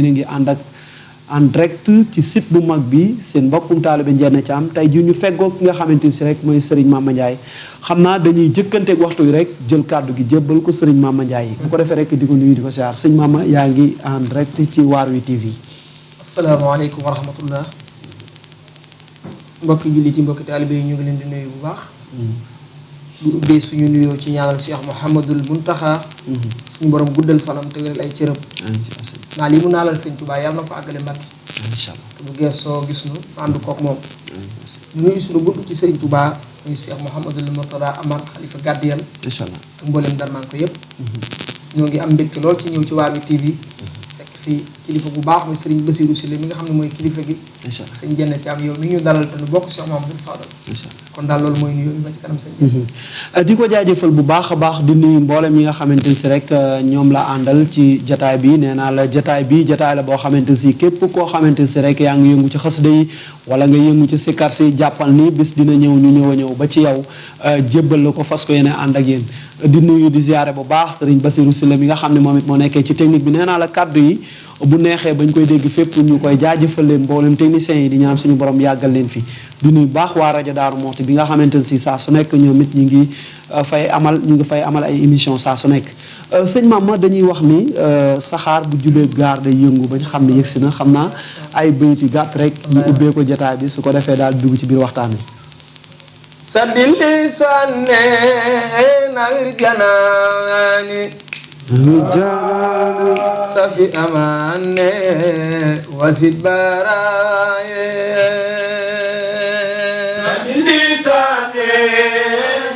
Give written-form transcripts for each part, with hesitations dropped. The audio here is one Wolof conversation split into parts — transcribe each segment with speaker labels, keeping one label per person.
Speaker 1: ñu ngi ànd ak en direct ci site bu mag bi seen mbokkum taalibe Ndiéné Thiam tey ji ñu feggoog ki nga xamante ni si rek mooy Serigne Mama Ndiaye xam naa dañuy jëkkanteeg waxtu wi rek jël kàddu gi jébbal ko Serigne Mama Ndiaye bu ko defee rek di ko nuyu di ko siyaar sëñ Mama yaa ngi en direct ci Waarwi TV.
Speaker 2: asalaamaaleykum wa rahmatullah mbokki jullit yi mbokki taalibe yi ñu ngi leen di nuyu bu baax. bu ubbee suñu nuyoo ci ñaanal Cheikh Mouhamadul Muntaxa suñu borom guddal fanam te wéral ay cëram. naa lii mu naalal sëñ Tuubaa yàlla na ko àggale Mbàkke.
Speaker 1: incha allah
Speaker 2: te bu geesoo gis nu ànd koog moom. ñu nuyu suñu buntu ci sëñ Tuubaa muy Cheikh Mouhamadul Murtada Amar xalifa Gàddiyal.
Speaker 1: incha allah
Speaker 2: ak mboolem darmaan ko yëpp. ñoo ngi am mbégte lool ci ñëw ci Waarwi TV. fekk fii kilifa bu baax muy Serigne Bassirou Sylla mi nga xam ne mooy kilifa gi.
Speaker 1: incha allah
Speaker 2: sëñ Ndiéné Thiam yow mi ñu dalal te nu bokk Cheikh Mouhamadul Fadal.
Speaker 1: incha allah
Speaker 2: kon daal loolu mooy nuyoo bi ba ci kanam sëñ
Speaker 1: di ko jaajëfal bu baax a baax di nuyu mboolem ñi nga xamante ni si rek ñoom la àndal ci jataay bi nee naa la jataay bi jataay la boo xamante si képp koo xamante si rek yaa ngi yëngu ci xasida yi wala nga yëngu ci sikkar si jàppal ni bis dina ñëw ñu ñëw a ñëw ba ci yow jébbal la ko fas ko yéene ànd ak yéen di nuyu di ziare bu baax Serigne Bassirou Sylla mi nga xam ne moom it moo nekkee ci technique bi nee naa la kaddu yi bu neexee bañ koy dégg fépp ñu koy jaajëfal leen mboolem techniciens yi di ñaan suñu borom yàggal leen fi di nuyu baax waa rajo Daaru Muxti bi nga xamante ne si saa su nekk ñoom it ñu ngi fay amal ay émission saa su nekk sëñ Mama dañuy wax ni saxaar bu jubee gaar day yëngu bañ xam ne yëgsi na xam naa ay bayit yu gàtt rek ñu ubbee ko jotaay bi su ko defee daal dugg ci biir waxtaan wi
Speaker 2: sadili sanne nawir janaani safi amane wasit baraye sadili sanne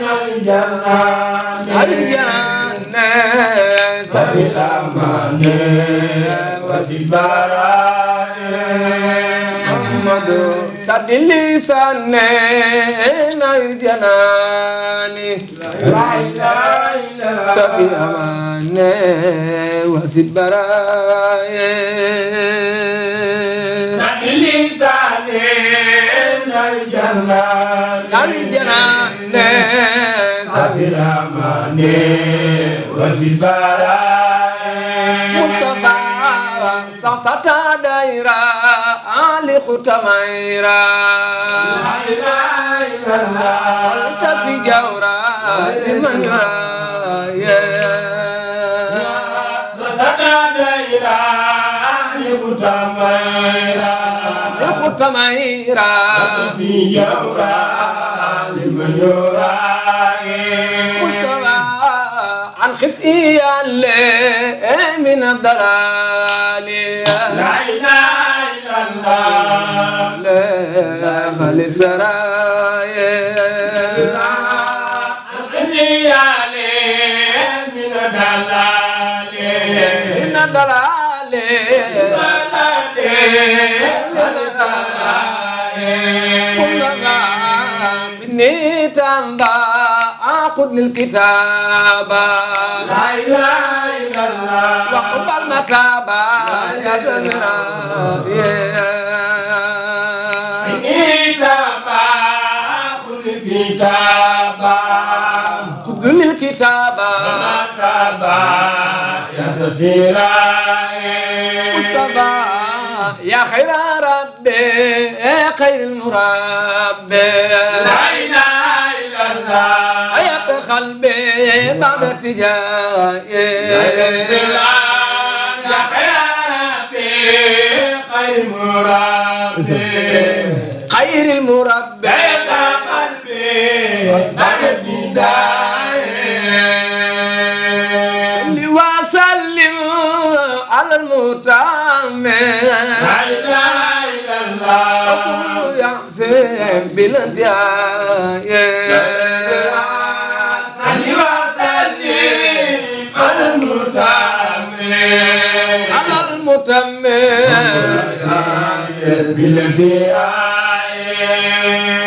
Speaker 2: nawir janaani safi amane wasit baraye Muhammadu sadili sanne nawir janaani safi amane wasit baraye sadili sanne nawir janaani safi amane wasit baraye Mustafa sasata daira ali khutamaira la ilaha illallah alta fi jawra liman ya sasata daira ali khutamaira fi jawra liman yura Mustafa an khisiya min ad-dalal la ilaha illallah la khali saraye an khisiya min ad-dalal min ad-dalal kullama nitanda aqud lil kitaba la ilaha illallah wa qbal mataba ya samira nitaba aqud lil kitaba qud lil kitaba mataba ya samira Mustafa ya khayra rabbi khayril murabbi la ilaha illallah ayat qalbi ba'da tijaa ya khayra rabbi khayril murabbi ayat qalbi ba'da tijaa salli wa sallim ala al-mutammi la ilaha illallah ya sayyid bilantiyah salli wa sallim ala al-mutammi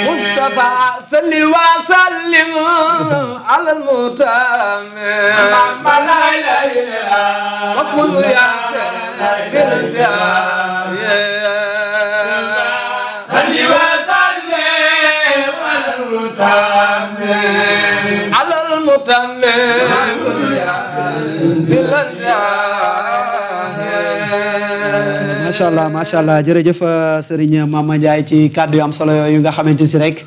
Speaker 2: Mustafa salli wa sallim ala al-mutammi la ilaha illallah wa qul ya sayyid bilantiyah على المتمم بالله
Speaker 1: macha allah jërëjëf Serigne Mama Ndiaye ci kàddu yu am solo yooyu nga xamante si rek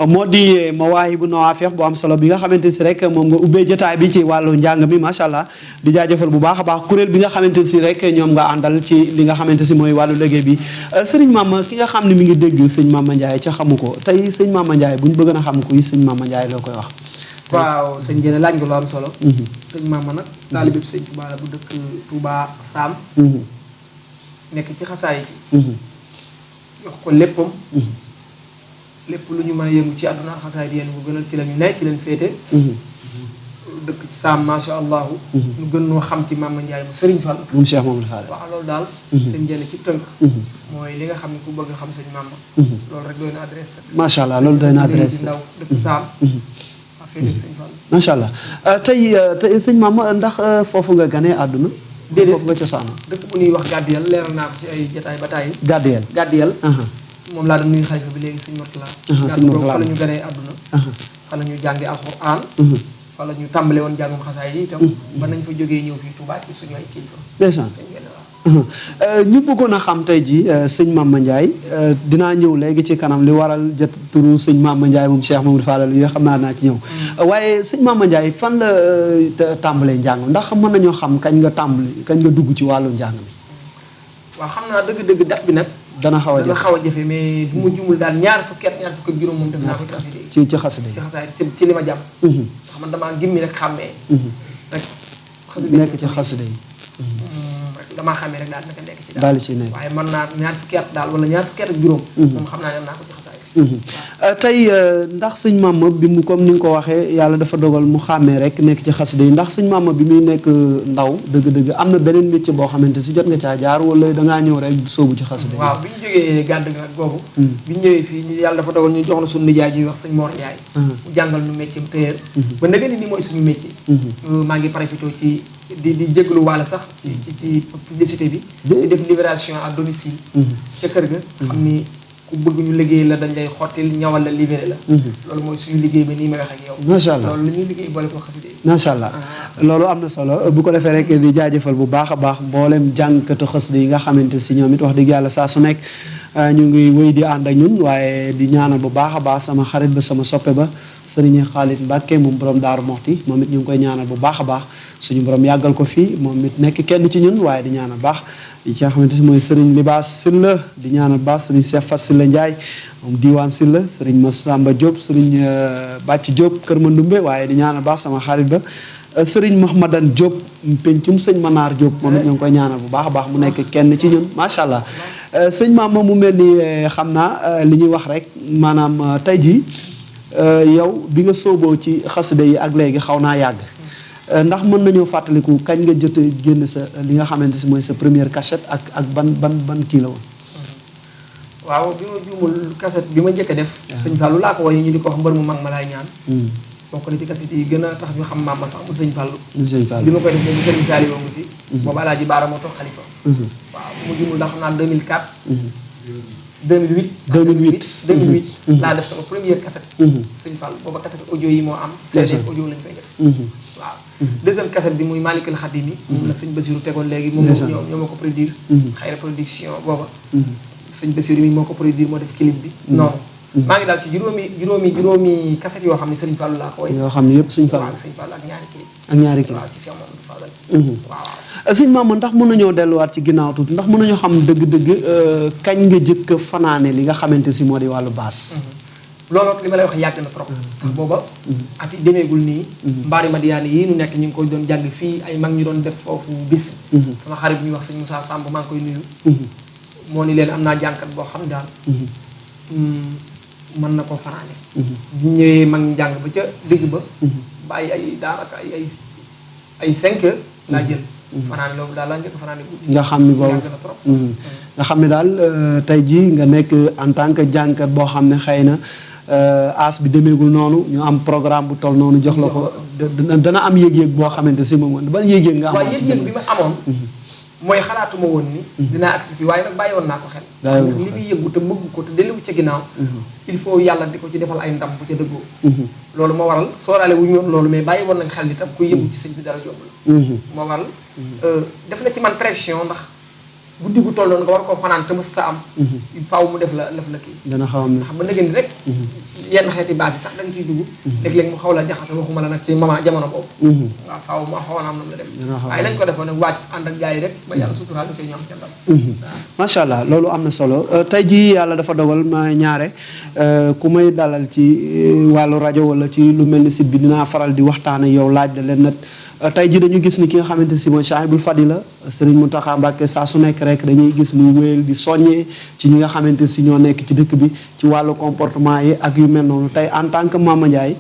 Speaker 1: moo di Mawaahibu Nawaafih bu am solo bi nga xamante si rek moom nga ubbee jotaay bi ci wàllu njàng mi macha allah di jaajëfal bu baax a baax kuréel bi nga xamante si rek ñoom nga àndal ci li nga xamante si mooy wàllu liggéey bi Serigne Mama ki nga xam ne mi ngi dégg sëñ Mama Ndiaye ca xamu ko tey sëñ Mama Ndiaye bu ñu bëgg na xam ko yi sëñ Mama Ndiaye loo koy wax.
Speaker 2: waaw sëñ Diène laaj nga lu am solo. sëñ Mama nag taalibe bi sëñ Touba la bu dëkk Touba Sam. nekk ci xasaay yi. jox ko léppam. lépp lu ñu mën a yëngu ci àdduna xasaay di yéen bu gënal ci la ñu ne ci leen féete. dëkk ci Sam macha allah. ñu gën noo xam ci Mama Ndiaye mu Serigne Fall.
Speaker 1: moom Cheikh Mamadou Fall.
Speaker 2: waaw loolu daal. sëñ Diène ci tënk. mooy li nga xam ne ku bëgg xam sëñ Mama. loolu rek doy na adresse.
Speaker 1: macha allah loolu doy na adresse
Speaker 2: ndaw dëkk Sam. waaw féete sëñ Fall.
Speaker 1: macha allah tey sëñ Mama ndax foofu nga ganee àdduna.
Speaker 2: déedéet
Speaker 1: foofu nga cosaanoo.
Speaker 2: dëkk bu ñuy wax Gàddiyel leeral naa ko ci ay jotaay ba tàyyi.
Speaker 1: Gàddiyel.
Speaker 2: moom laa doon nuyu xalifa bi léegi sëñ Mourtala.
Speaker 1: sëñ Mourtala
Speaker 2: fa la ñu ganee àdduna. fa la ñu jàngee alxuraan. fa la ñu tàmbale woon jàngum xasaay yi itam. ba nañ fa jógee ñëw fii Touba ci suñu ay kilifa.
Speaker 1: ndeysaan ñu bëggoon a xam tey ji sëñ Mama Ndiaye dinaa ñëw léegi ci kanam li waral jot turu sëñ Mama Ndiaye moom Cheikh Mamadou Fadal yoo xam naa ci ñëw waaye sëñ Mama Ndiaye fan la tàmbalee njàng ndax mën nañoo xam kañ nga dugg ci wàllu njàng mi.
Speaker 2: waaw xam naa dëgg-dëgg dat bi nag.
Speaker 1: dana xaw
Speaker 2: a jafe mais bu ma jumul daal ñaar fukki ak juróom moom def naa ko ci xasida
Speaker 1: ci xasida
Speaker 2: ci li ma jàmm. ndax man damaa gimmi rek xàmmee. rek xasida
Speaker 1: nekk ci xasida yi.
Speaker 2: damaa xamee rek daal naka nekk ci
Speaker 1: daal ci nekk
Speaker 2: waaye mën naa ñaar fukki at daal wala ñaar fukki at ak juróom. moom xam naa ne naa ko ci xasaay.
Speaker 1: tey ndax sëñ Mama bi mu comme ni nga ko waxee yàlla dafa dogal mu xàmmee rek nekk ci xasida yi ndax sëñ Mama bi muy nekk ndaw dëgg-dëgg am na beneen métier boo xamante si jot nga caa jaar wala dangaa ñëw rek sóobu ci xasida yi.
Speaker 2: waaw bi ñu jógee gàdd nag boobu. bi ñu ñëwee fii yàlla dafa dogal ñu jox na suñu nijaay ñuy wax sëñ Mor Ndiaye. mu jàngal ñu métier tailleur. ba nag ni mooy suñu métier. maa ngi profité ci di jégalu wàlla sax ci publicité bi. di def libération à domicile. ca kër ga xam ni ku bëgg ñu liggéey la dañ lay xottil ñawal la libéré la. loolu mooy suñu liggéey ba nii may wax ak yow.
Speaker 1: macha allah
Speaker 2: loolu la ñuy liggéey boole ko xasida yi.
Speaker 1: macha allah loolu am na solo bu ko defee rek di jaajëfal bu baax a baax mboolem jàngkatu xasida yi nga xamante si ñoom it wax dëgg yàlla saa su nekk ñu ngi wéy di ànd ak ñun waaye di ñaanal bu baax a baax sama xarit ba sama soppe ba Sëriñ Xaalit Mbàkke moom borom Daaru Moxti moom it ñu ngi koy ñaanal bu baax a baax suñu borom yàggal ko fii moom it nekk kenn ci ñun waaye di ñaanal baax yi nga xamante si mooy Sëriñ Libaas Silla di ñaanal baax Sëriñ Seex Fat Silla Njaay moom Diiwaan Silla Sëriñ Masamba Diop Sëriñ Bàcc Diop Kër Mandumbe waaye di ñaanal baax sama xarit ba Sëriñ Mahmadan Diop pencum sëñ Manaar Diop moom it ñu ngi koy ñaanal bu baax a baax mu nekk kenn ci ñun macha allah sëñ Mama mu mel ni xam naa li ñuy wax rek maanaam tey jii yow bi nga sooboo ci xasida yi ak léegi xaw naa yàgg ndax mën nañoo fàttaliku kañ nga jot génn sa li nga xamante si mooy sa première cassette ak ban kii la woon.
Speaker 2: waaw bi ma juumul cassette bi ma njëkk a def. sëñ Fallou laa ko woowee ñu di ko wax mbër mu mag ma laay ñaan. bokk na ci cassette yi gën a tax ñu xam Mama sax mu sëñ Fallou. bi ma koy def boobu Serigne Saliou ngi fi. boobu Alaaji Baara moo toog xalifa. waaw bu ma juumul ndax xam naa 2004. 2008 laa def sama première cassette. sëñ Fall booba cassette audio yi moo am. CD audio lañ koy def. waaw deuxième cassette bi muy Malikul Khadim yi. moom la sëñ Bassirou tegoon léegi. moom ñoo ma ko produire. Xayra production booba. sëñ Bassirou mi moo ko produire moo def clip bi. noonu maa ngi daal ci juróomi cassette yoo xam ne Sëriñ Fallu laa ko woy.
Speaker 1: yoo xam ne yëpp Sëriñ Fallu.
Speaker 2: waaw Sëriñ Fallu ak ñaari clip. waaw ci Cheikh Mamadou Fadal. waaw.
Speaker 1: sëñ Mama ndax mën nañoo delluwaat ci ginnaaw tuuti ndax mën nañoo xam dëgg-dëgg kañ nga jëkk a fanaane li nga xamante si moo di wàllu baas.
Speaker 2: loolu li ma lay wax yàgg na trop. ndax booba at yi demeegul nii. mbaari Madiyaani yii nu nekk ñu ngi koy doon jàng fii ay mag ñu doon def foofu bis. sama xarit bu ñuy wax sëñ Moussa Samb maa ngi koy nuyu. moo ni leen am naa jànkat boo xam daal. mën na koo fanaane. bu ñëwee mag ñi jàng ba ca digg ba. ba ay daanaka ay 5 heures laa jël. fanaan loolu daal laa njëkk fanaan guddi.
Speaker 1: nga xam ni boobu nga xam ne daal tey jii nga nekk en tant que jànkat boo xam ne xëy na as bi demeegul noonu ñu am programme bu toll noonu jox la ko dana am yëg-yëg boo xamante si moom ban yëg-yëg nga amoon.
Speaker 2: waaw yëg-yëg bi ma amoon. mooy xalaatuma woon ni. dinaa agsi fii waaye nag bàyyi woon naa ko xel. ndax li muy yëngu te bëgg ko te delluwu ca ginnaaw. il faut yàlla di ko ci defal ay ndam bu ca dëggoo. loolu moo waral sooraale wu ñu woon loolu mais bàyyi woon nañ xel itam kuy yëngu ci sëñ bi dara yomb la. moo waral def na ci man pression ndax guddi gu toll noonu nga war koo fanaan te mës sa am faaw mu def la kii
Speaker 1: dana xaw am
Speaker 2: xam ba nëgën rek yenn xeeti base yi sax da nga ciy dugg léeg-léeg mu xaw la jaxase waxuma la nag ci jamono boobu waaw faaw mu xawoon am na mu def waaye nañ ko defoon nag waaj ànd ak gars yi rek ba yàlla suturaal ñu koy ñoom ca ndam
Speaker 1: macha allah loolu am na solo tey jii yàlla dafa dogal ma ñaare ku may dalal ci wàllu rajo wala ci lu mel ni site bi dinaa faral di waxtaan ak yow laaj la leen nag tey jii dañu gis ni ki nga xamante si mooy Cheikhul Fadila Serigne Mountakha Mbacké saa su nekk rek dañuy gis muy wéyal di soññee ci ñi nga xamante si ñoo nekk ci dëkk bi ci wàllu comportement yi ak yu mel noonu tey en tant que Mama Ndiaye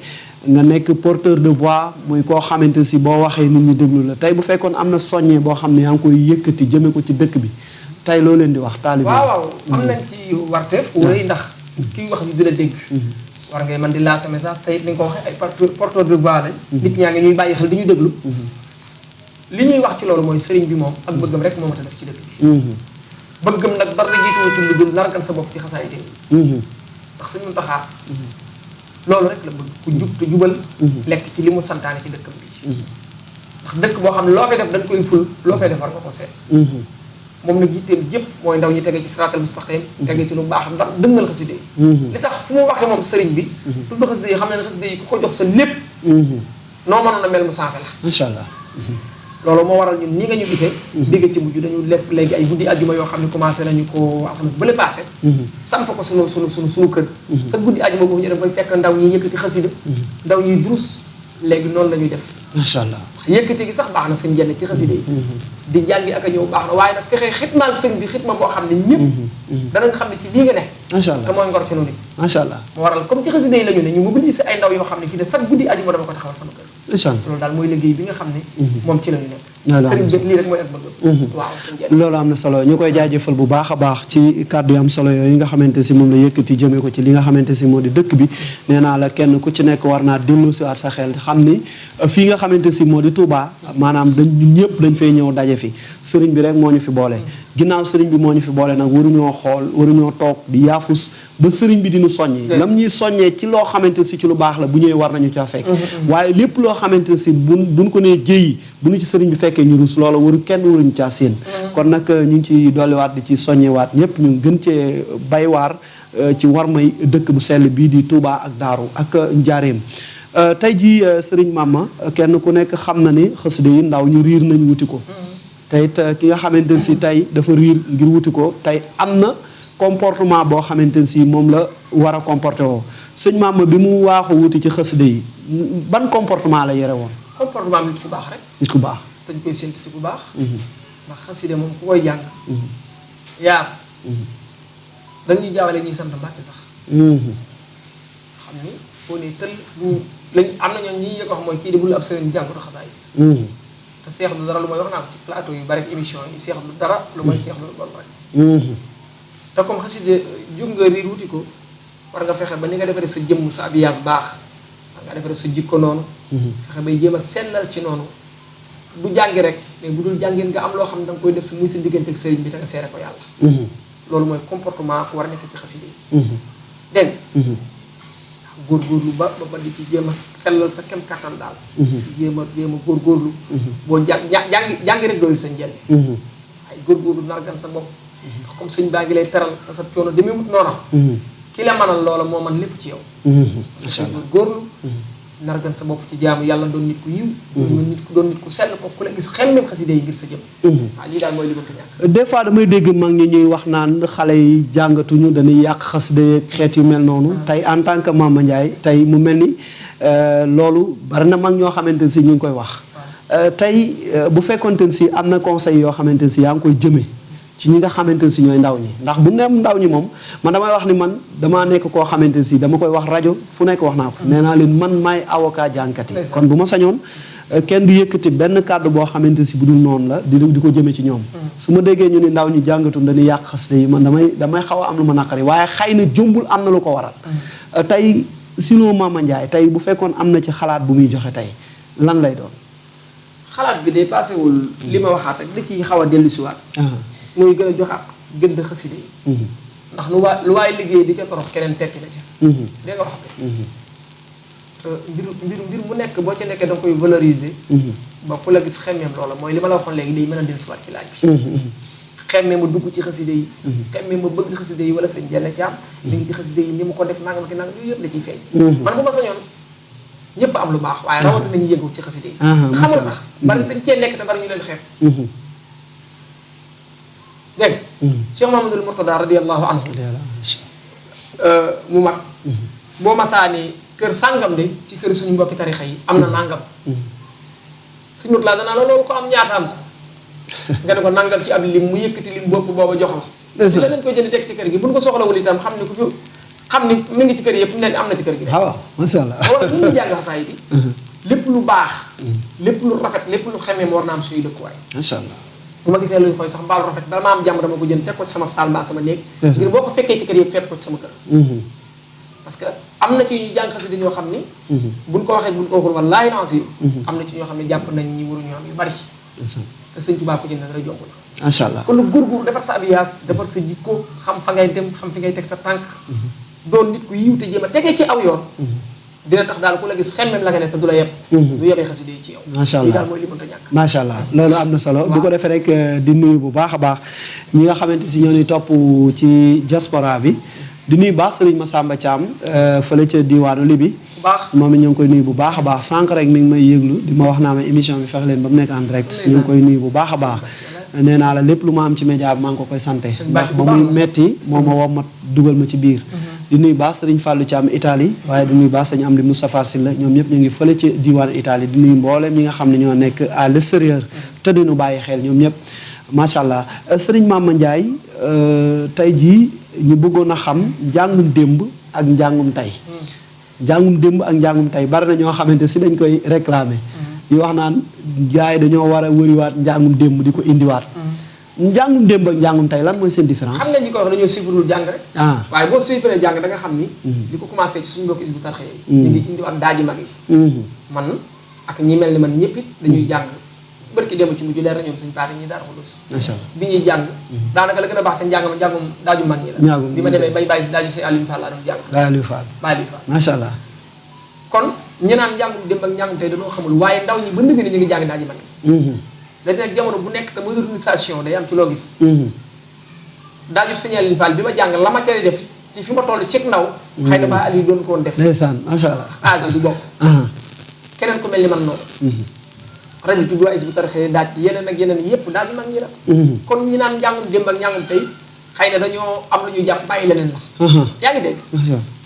Speaker 1: nga nekk porteur de voix muy koo xamante si boo waxee nit ñi déglu la tey bu fekkoon am na soññee boo xam ne yaa ngi koy yëkkati jëme ko ci dëkk bi tey loo leen di wax taalibe
Speaker 2: waaw am nañ ci warteef wóoree ndax kii wax ñu di la dégg war ngay man di lancer message tey li nga ko waxee ay porteur de voix lañ nit ñaa ngi ñuy bàyyi xel di ñu déglu li ñuy wax ci loolu mooy sëriñ bi moom ak bëggam rek moo mat a def ci dëkk bi bëggam nag dara jiituwu ci lu dul nargan sa bopp ci xasaay té ndax Sëriñ Muntaxa loolu rek la bëgg ku jub te jubal lekk ci li mu santaane ci dëkkam bi ndax dëkk boo xam ne loo fay def dañ koy ful loo fay defar nga ko seet moom nag yitteem jëpp mooy ndaw ñi tege ci siraatal mustaqim tege ci lu baax ndax dëgmal xaside yi li tax fu mu waxee moom sëriñ bi tudd xaside yi xam ne xaside yi ku ko jox sa lépp noo mënoon a mel mu sensé la
Speaker 1: macha allah
Speaker 2: loolu moo waral ñun ñi nga ñu gisee bégg ci mujj dañu def léegi ay guddi ajjuma yoo xam ne commencé nañu ko alxames ba le passé samp ko sunu kër sa guddi ajjuma boobu ñu def koy fekk ndaw ñi yëkkati xasida ndaw ñuy durus léegi noonu la ñuy def
Speaker 1: macha allah
Speaker 2: yëkkati gi sax baax na seen jenn ci xasida yi di jàngi ak a ñëw baax na waaye nag fexee xitmaal sëñ bi xitma boo xam ne ñëpp danañ xam ne ci lii nga ne
Speaker 1: macha allah
Speaker 2: te mooy ngor ci noonu
Speaker 1: macha allah
Speaker 2: moo waral comme ci xasida yi la ñu ne ñu mobiliser ay ndaw yoo xam ne fii ne sax guddi ajjuma dama ko taxawal sama kër loolu daal mooy liggéey bi nga xam ne moom ci la ñu nekk sëriñ bi lii rek mooy ak bëgg waaw sëñ jenn
Speaker 1: loolu am na solo ñu koy jaajëfal bu baax a baax ci kàddu yi am solo yooyu nga xamante si moom la yëkkati jëmee ko ci li nga xamante si moo di dëkk bi nee naa la kenn ku ci nekk war naa dellu si waat sa xel xam ni fii nga xamante si moo di Touba maanaam ñun ñëpp dañ fay ñëw daje fi sëriñ bi rek moo ñu fi boole ginnaaw sëriñ bi moo ñu fi boole nag waruñoo toog di yaafus ba sëriñ bi diñu soññee lam ñuy soññee ci loo xamante si ci lu baax la bu ñëwee war nañu caa fekk waaye lépp loo xamante si buñ ko nee jéyi bu ñu ci sëriñ bi fekkee ñu rus loola waruñu caa séen kon nag ñu ngi ci dolliwaat di ci soññewaat ñëpp ñu gën cee baywaar ci war may dëkk bu sell bii di Touba ak Daaru ak Njaareem tey jii sëriñ Mama kenn ku nekk xam na ni xasida yi ndaw ñu riir nañ wuti ko tey it ki nga xamante ne si tey dafa riir ngir wuti ko tey am na comportement boo xamante ne si moom la war a comporté woo sëñ Mama bi mu waaxu wuti ci xasida yi ban comportement la yore woon
Speaker 2: comportement nit ku baax rek
Speaker 1: nit ku baax
Speaker 2: dañ koy séntu ci ku baax ndax xasida moom ku koy jàng yaar dañuy jaawale ñuy sant Mbàkke sax xam ni foo ne tël lañ am na ñoo ñi yëg ko xam mooy kii di bul ab sëriñ jàngu xasaay te seexlu dara lu may wax naa ko ci plateau yu bari ak émission yi seexlu dara lu may seexlu lu bon rek te comme xasida jug nga riir wuti ko war nga fexe ba ni nga defaree sa jëmm sa abiyaas baax nga defaree sa jikko noonu fexe bay jéem a sellal ci noonu du jàngi rek mais bu dul jàngeen nga am loo xam ne da nga koy def sa muy sa diggante ak sëriñ bi te nga seere ko yàlla loolu mooy comportement ku war a nekk ci xasida yi dégg góorgóorlu ba di ci jéem a sellal sa kem kattan daal jéem a góorgóorlu boo jàngi rek doyul sa njëriñ ay góorgóorlu nargan sa bopp ndax comme sëñ baa ngi lay teral te sa coono demee wut noona ki la mënal loola moo man lépp ci yow sa góorgóorlu nargan sa bopp ci jaamu yàlla doon nit ku yiw doon nit ku sell ko ku la gis xemmem xasida yi ngir sa jëm waaw lii daal mooy li mënta ñàkk
Speaker 1: des fois damay dégg mag ñi ñuy wax naan xale yi jàngatuñu dañuy yàq xasida yeeg xeet yu mel noonu tey en tant que Mama Ndiaye tey mu mel ni loolu bari na mag ñoo xamante ne si ñu ngi koy wax tey bu fekkonte ne si am na conseil yoo xamante ne si yaa ngi koy jëmee ci ñi nga xamante ne si ñooy ndaw ñi ndax bu ne ndaw ñi moom man damay wax ni man damaa nekk koo xamante ne si dama koy wax rajo fu nekk wax naa ko nee naa leen man maay avocat jànkat yi kon bu ma sañoon kenn du yëkkati benn kàddu boo xamante ne si bu dul noonu la di ko jëmee ci ñoom su ma déggee ñu ni ndaw ñi jàngatum dañuy yàq xasida yi man damay xaw a am lu ma naqari waaye xëy na jombul am na lu ko waral tey sinon Mama Ndiaye tey bu fekkoon am na ci xalaat bu muy joxe tey lan lay doon
Speaker 2: xalaat bi day passé wul li ma waxaat rek da ciy xaw a dellu siwaat mooy gën a joxaat gën a xasida yi ndax lu waay liggéey di ca torox keneen tekki na ca dégg nga wax te mbir mu nekk boo ci nekkee da nga koy valoriser ba ku la gis xemmeem loola mooy li ma la waxoon léegi day mën a dellusiwaat ci laaj bi xemme ma dugg ci xaside yi xemme ma bëgg xaside yi wala sëñ Jenn Caam mi ngi ci xaside yi ni mu ko def nangam ki nangam yooyu yëpp da ciy feeñ man bu ma sañoon ñëpp am lu baax waaye rawatina nañu yëngu ci xaside yi xamul tax bari dañ cee nekk te bari ñu leen xeeb dégg Cheikh Mahamadul Murtada radiyallahu anhu mu mag boo masaani kër sàngam de ci kër suñu mbokki tarixa yi am na nangam suñu mut laa danaa la loolu ko am ñaata am ko nga ne ko nangam ci ab lim mu yëkkati lim bopp booba jox la si la nañ koy jënd teg ci kër gi buñ ko soxlawul itam xam ni ku fi xam ni mi ngi ci kër yëpp ne am na ci kër gi de
Speaker 1: waaw masha Allah
Speaker 2: wala ñu ngi jàng xasaayid yi lépp lu baax lépp lu rafet lépp lu xemee war na am suñu dëkkuwaay
Speaker 1: masha Allah
Speaker 2: bu ma gisee luy xooy sax mbaalu rafet dama am jàmm dama ko jënd teg ko ci sama saal mbaa sama néeg ngir boo ko fekkee ci kër yëpp fekk ko ci sama kër parce que am na ci ñu jàng xasida ñoo xam ni buñ ko waxee buñ ko waxul wallaahi lancim am na ci ñoo xam ne jàpp nañ ñi waruñu am yu bari te sëñ Tuubaa ko jënd dara jomb la
Speaker 1: masha Allah
Speaker 2: kon lu góorgóorlu defar sa abiyaas defar sa jikko xam fa ngay dem xam fi ngay teg sa tànk doon nit ku yiw te jéem a tegee ci aw yoon dina tax daal ku la gis xemmem la nga ne te du la yeb du yebee xasida yi ci yow
Speaker 1: masha Allah
Speaker 2: lii daal mooy li mënta ñàkk
Speaker 1: masha Allah loolu am na solo bu ko defee rek di nuyu bu baax a baax ñi nga xamante si ñoo ni topp ci diaspora bi di nuyu baax Serigne Massamba Thiam fële ca diwaanu Libi
Speaker 2: bu baax
Speaker 1: moom it ñu ngi koy nuyu bu baax a baax sànq rek mi ngi may yëglu di ma wax naa ma émission bi fex leen ba mu nekk en direct ñu ngi koy nuyu bu baax a baax nee naa la lépp lu ma am ci média bi maa ngi ko koy sante ndax ba muy metti moo ma woo ma dugal ma ci biir di nuyu baax Serigne Fallou Thiam Italie waaye di nuyu baax Serigne Amdi Moustapha Sylla ñoom ñëpp ñu ngi fële ci diwaanu Italie di nuyu mboolem ñi nga xam ne ñoo nekk à l'extérieur te dinu bàyyi xel ñoom ñëpp macha allah Serigne Mama Ndiaye tey jii ñu bëggoon a xam njàngum démb ak njàngum tey njàngum démb ak njàngum tey bari na ñoo xamante si dañ koy réclamer yi wax naan gars yi dañoo war a wëriwaat njàngum démb di ko indiwaat njàngum démb ak njàngum tey lan mooy seen différence
Speaker 2: xam nga ñi ko wax dañoo suivre jàng rek waaye boo suivre jàng da nga xam ni li ko commencé ci suñu mbokki Hizbut Tarqiyyah yi ñu ngi indiwaat daaji mag yi man ak ñi mel ni man ñëpp it dañuy jàng bërki dem ci mujj leer na ñoom suñ paati ñi daal xulus
Speaker 1: macha Allah
Speaker 2: bi ñuy jàng daanaka la gën a baax ca njàngam njàngum daaju mag ñi la bi ma demee bay bàyyi daaju si Aliou Fall laa doon jàng
Speaker 1: Aliou Fall macha Allah
Speaker 2: kon ñi naan njàngum démb ak njàngum tey dañoo xamul waaye ndaw ñi ba ndëgg ni ñu ngi jàng daaji mag ñi dañ nag jamono bu nekk te modernisation day am ci loo gis daajub sëñ Aliou Fall bi ma jàng la ma cay def ci fi ma toll ci ndaw xëy na ba Aliou doon ko woon def
Speaker 1: ndeysaan macha Allah
Speaker 2: âge du bokk keneen ku mel ni man noonu rajo tudd waa Hizbut Tarqiyyah daaj yeneen ak yeneen yëpp daaj mag ñi la kon ñi naan njàngum démb ak njàngum tey xëy na dañoo am lu ñu jàpp bàyyi leneen la yaa ngi dégg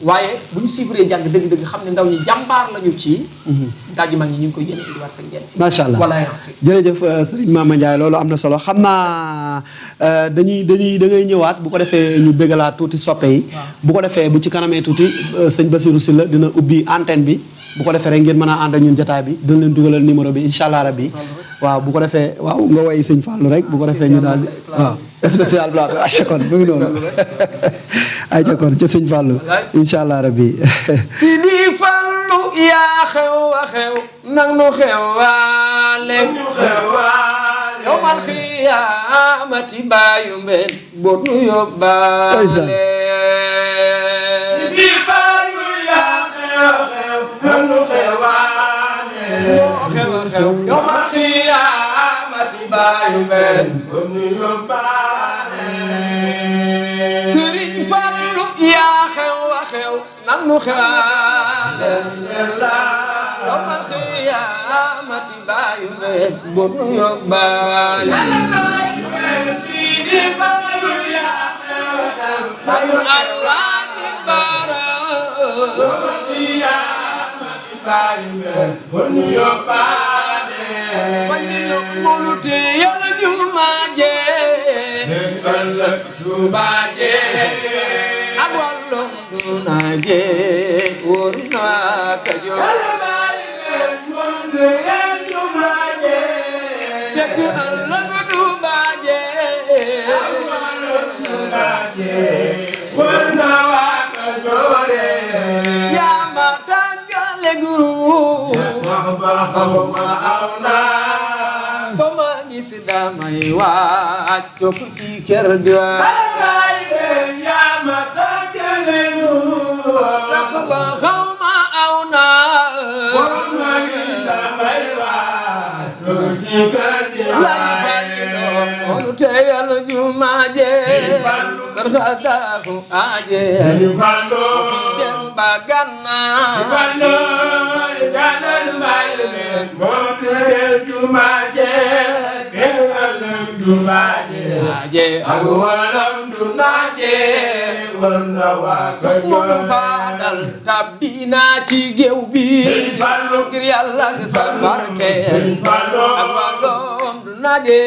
Speaker 2: waaye bu ñu suivre jàng dëgg-dëgg xam ne ndaw ñi jàmbaar lañu ci daaj mag ñi ñu ngi koy yéene indiwaat seen njëriñ
Speaker 1: macha Allah
Speaker 2: wala
Speaker 1: jërëjëf Serigne Mama Ndiaye loolu am na solo xam naa da ngay ñëwaat bu ko defee ñu bégalaat tuuti soppe yi bu ko defee bu ci kanamee tuuti sëñ Bassirou Sylla dina ubbi antenne bi bu ko defee rek ngeen mën a ànd ak ñun jotaay bi dina leen dugalal numéro bi incha allah rabbi waaw bu ko defee waaw nga woy sëñ Fallou rek bu ko defee ñu daal di waaw spécial plateau ay kon mu ngi noonu ay kon ca sëñ Fallou incha allah rabbi
Speaker 2: Sidi Fallou yaa xew a xew nang nu xewaale yow mal xiyaamati baayu mbeen boot nu yóbbaale Sidi Fallou yaa xew nu xewaale yow mal xiyaamati baayu mbeen boot nu yóbbaale Sëriñ Fallu yaa xew a xew nang nu xewaale yow mal xiyaamati baayu mbeen boot nu yóbbaale Sidi Fallu yaa xew a xew baayu Alaaji Baara baayu mbeen boot nu yóbbaale wàññi mulu te yàlla jumaa jee ëllëg Tuubaa jee ak wàllu naa jee wóor naa Kajoor fekk ëllëg Tuubaa jee wóor naa Kajoor yaa ma tàggale guru fama gis damay waaj topp ci kër diwaan yaa ma tàggale guru ba xaw ma aw naa fama gis damay waaj topp ci kër diwaan laaj fàttali doon te yàlla jum jumaje barxadaku aje dem bagana
Speaker 3: Fallu ganal bayre motel jumaje kewalam jumaje
Speaker 2: aje
Speaker 3: agwalam dunaje wonna
Speaker 2: Modu Fadal tabbina ci géew bi
Speaker 3: Fallu
Speaker 2: ngir Yàlla nga sa barke
Speaker 3: Fallu
Speaker 2: ak wàllum du naaje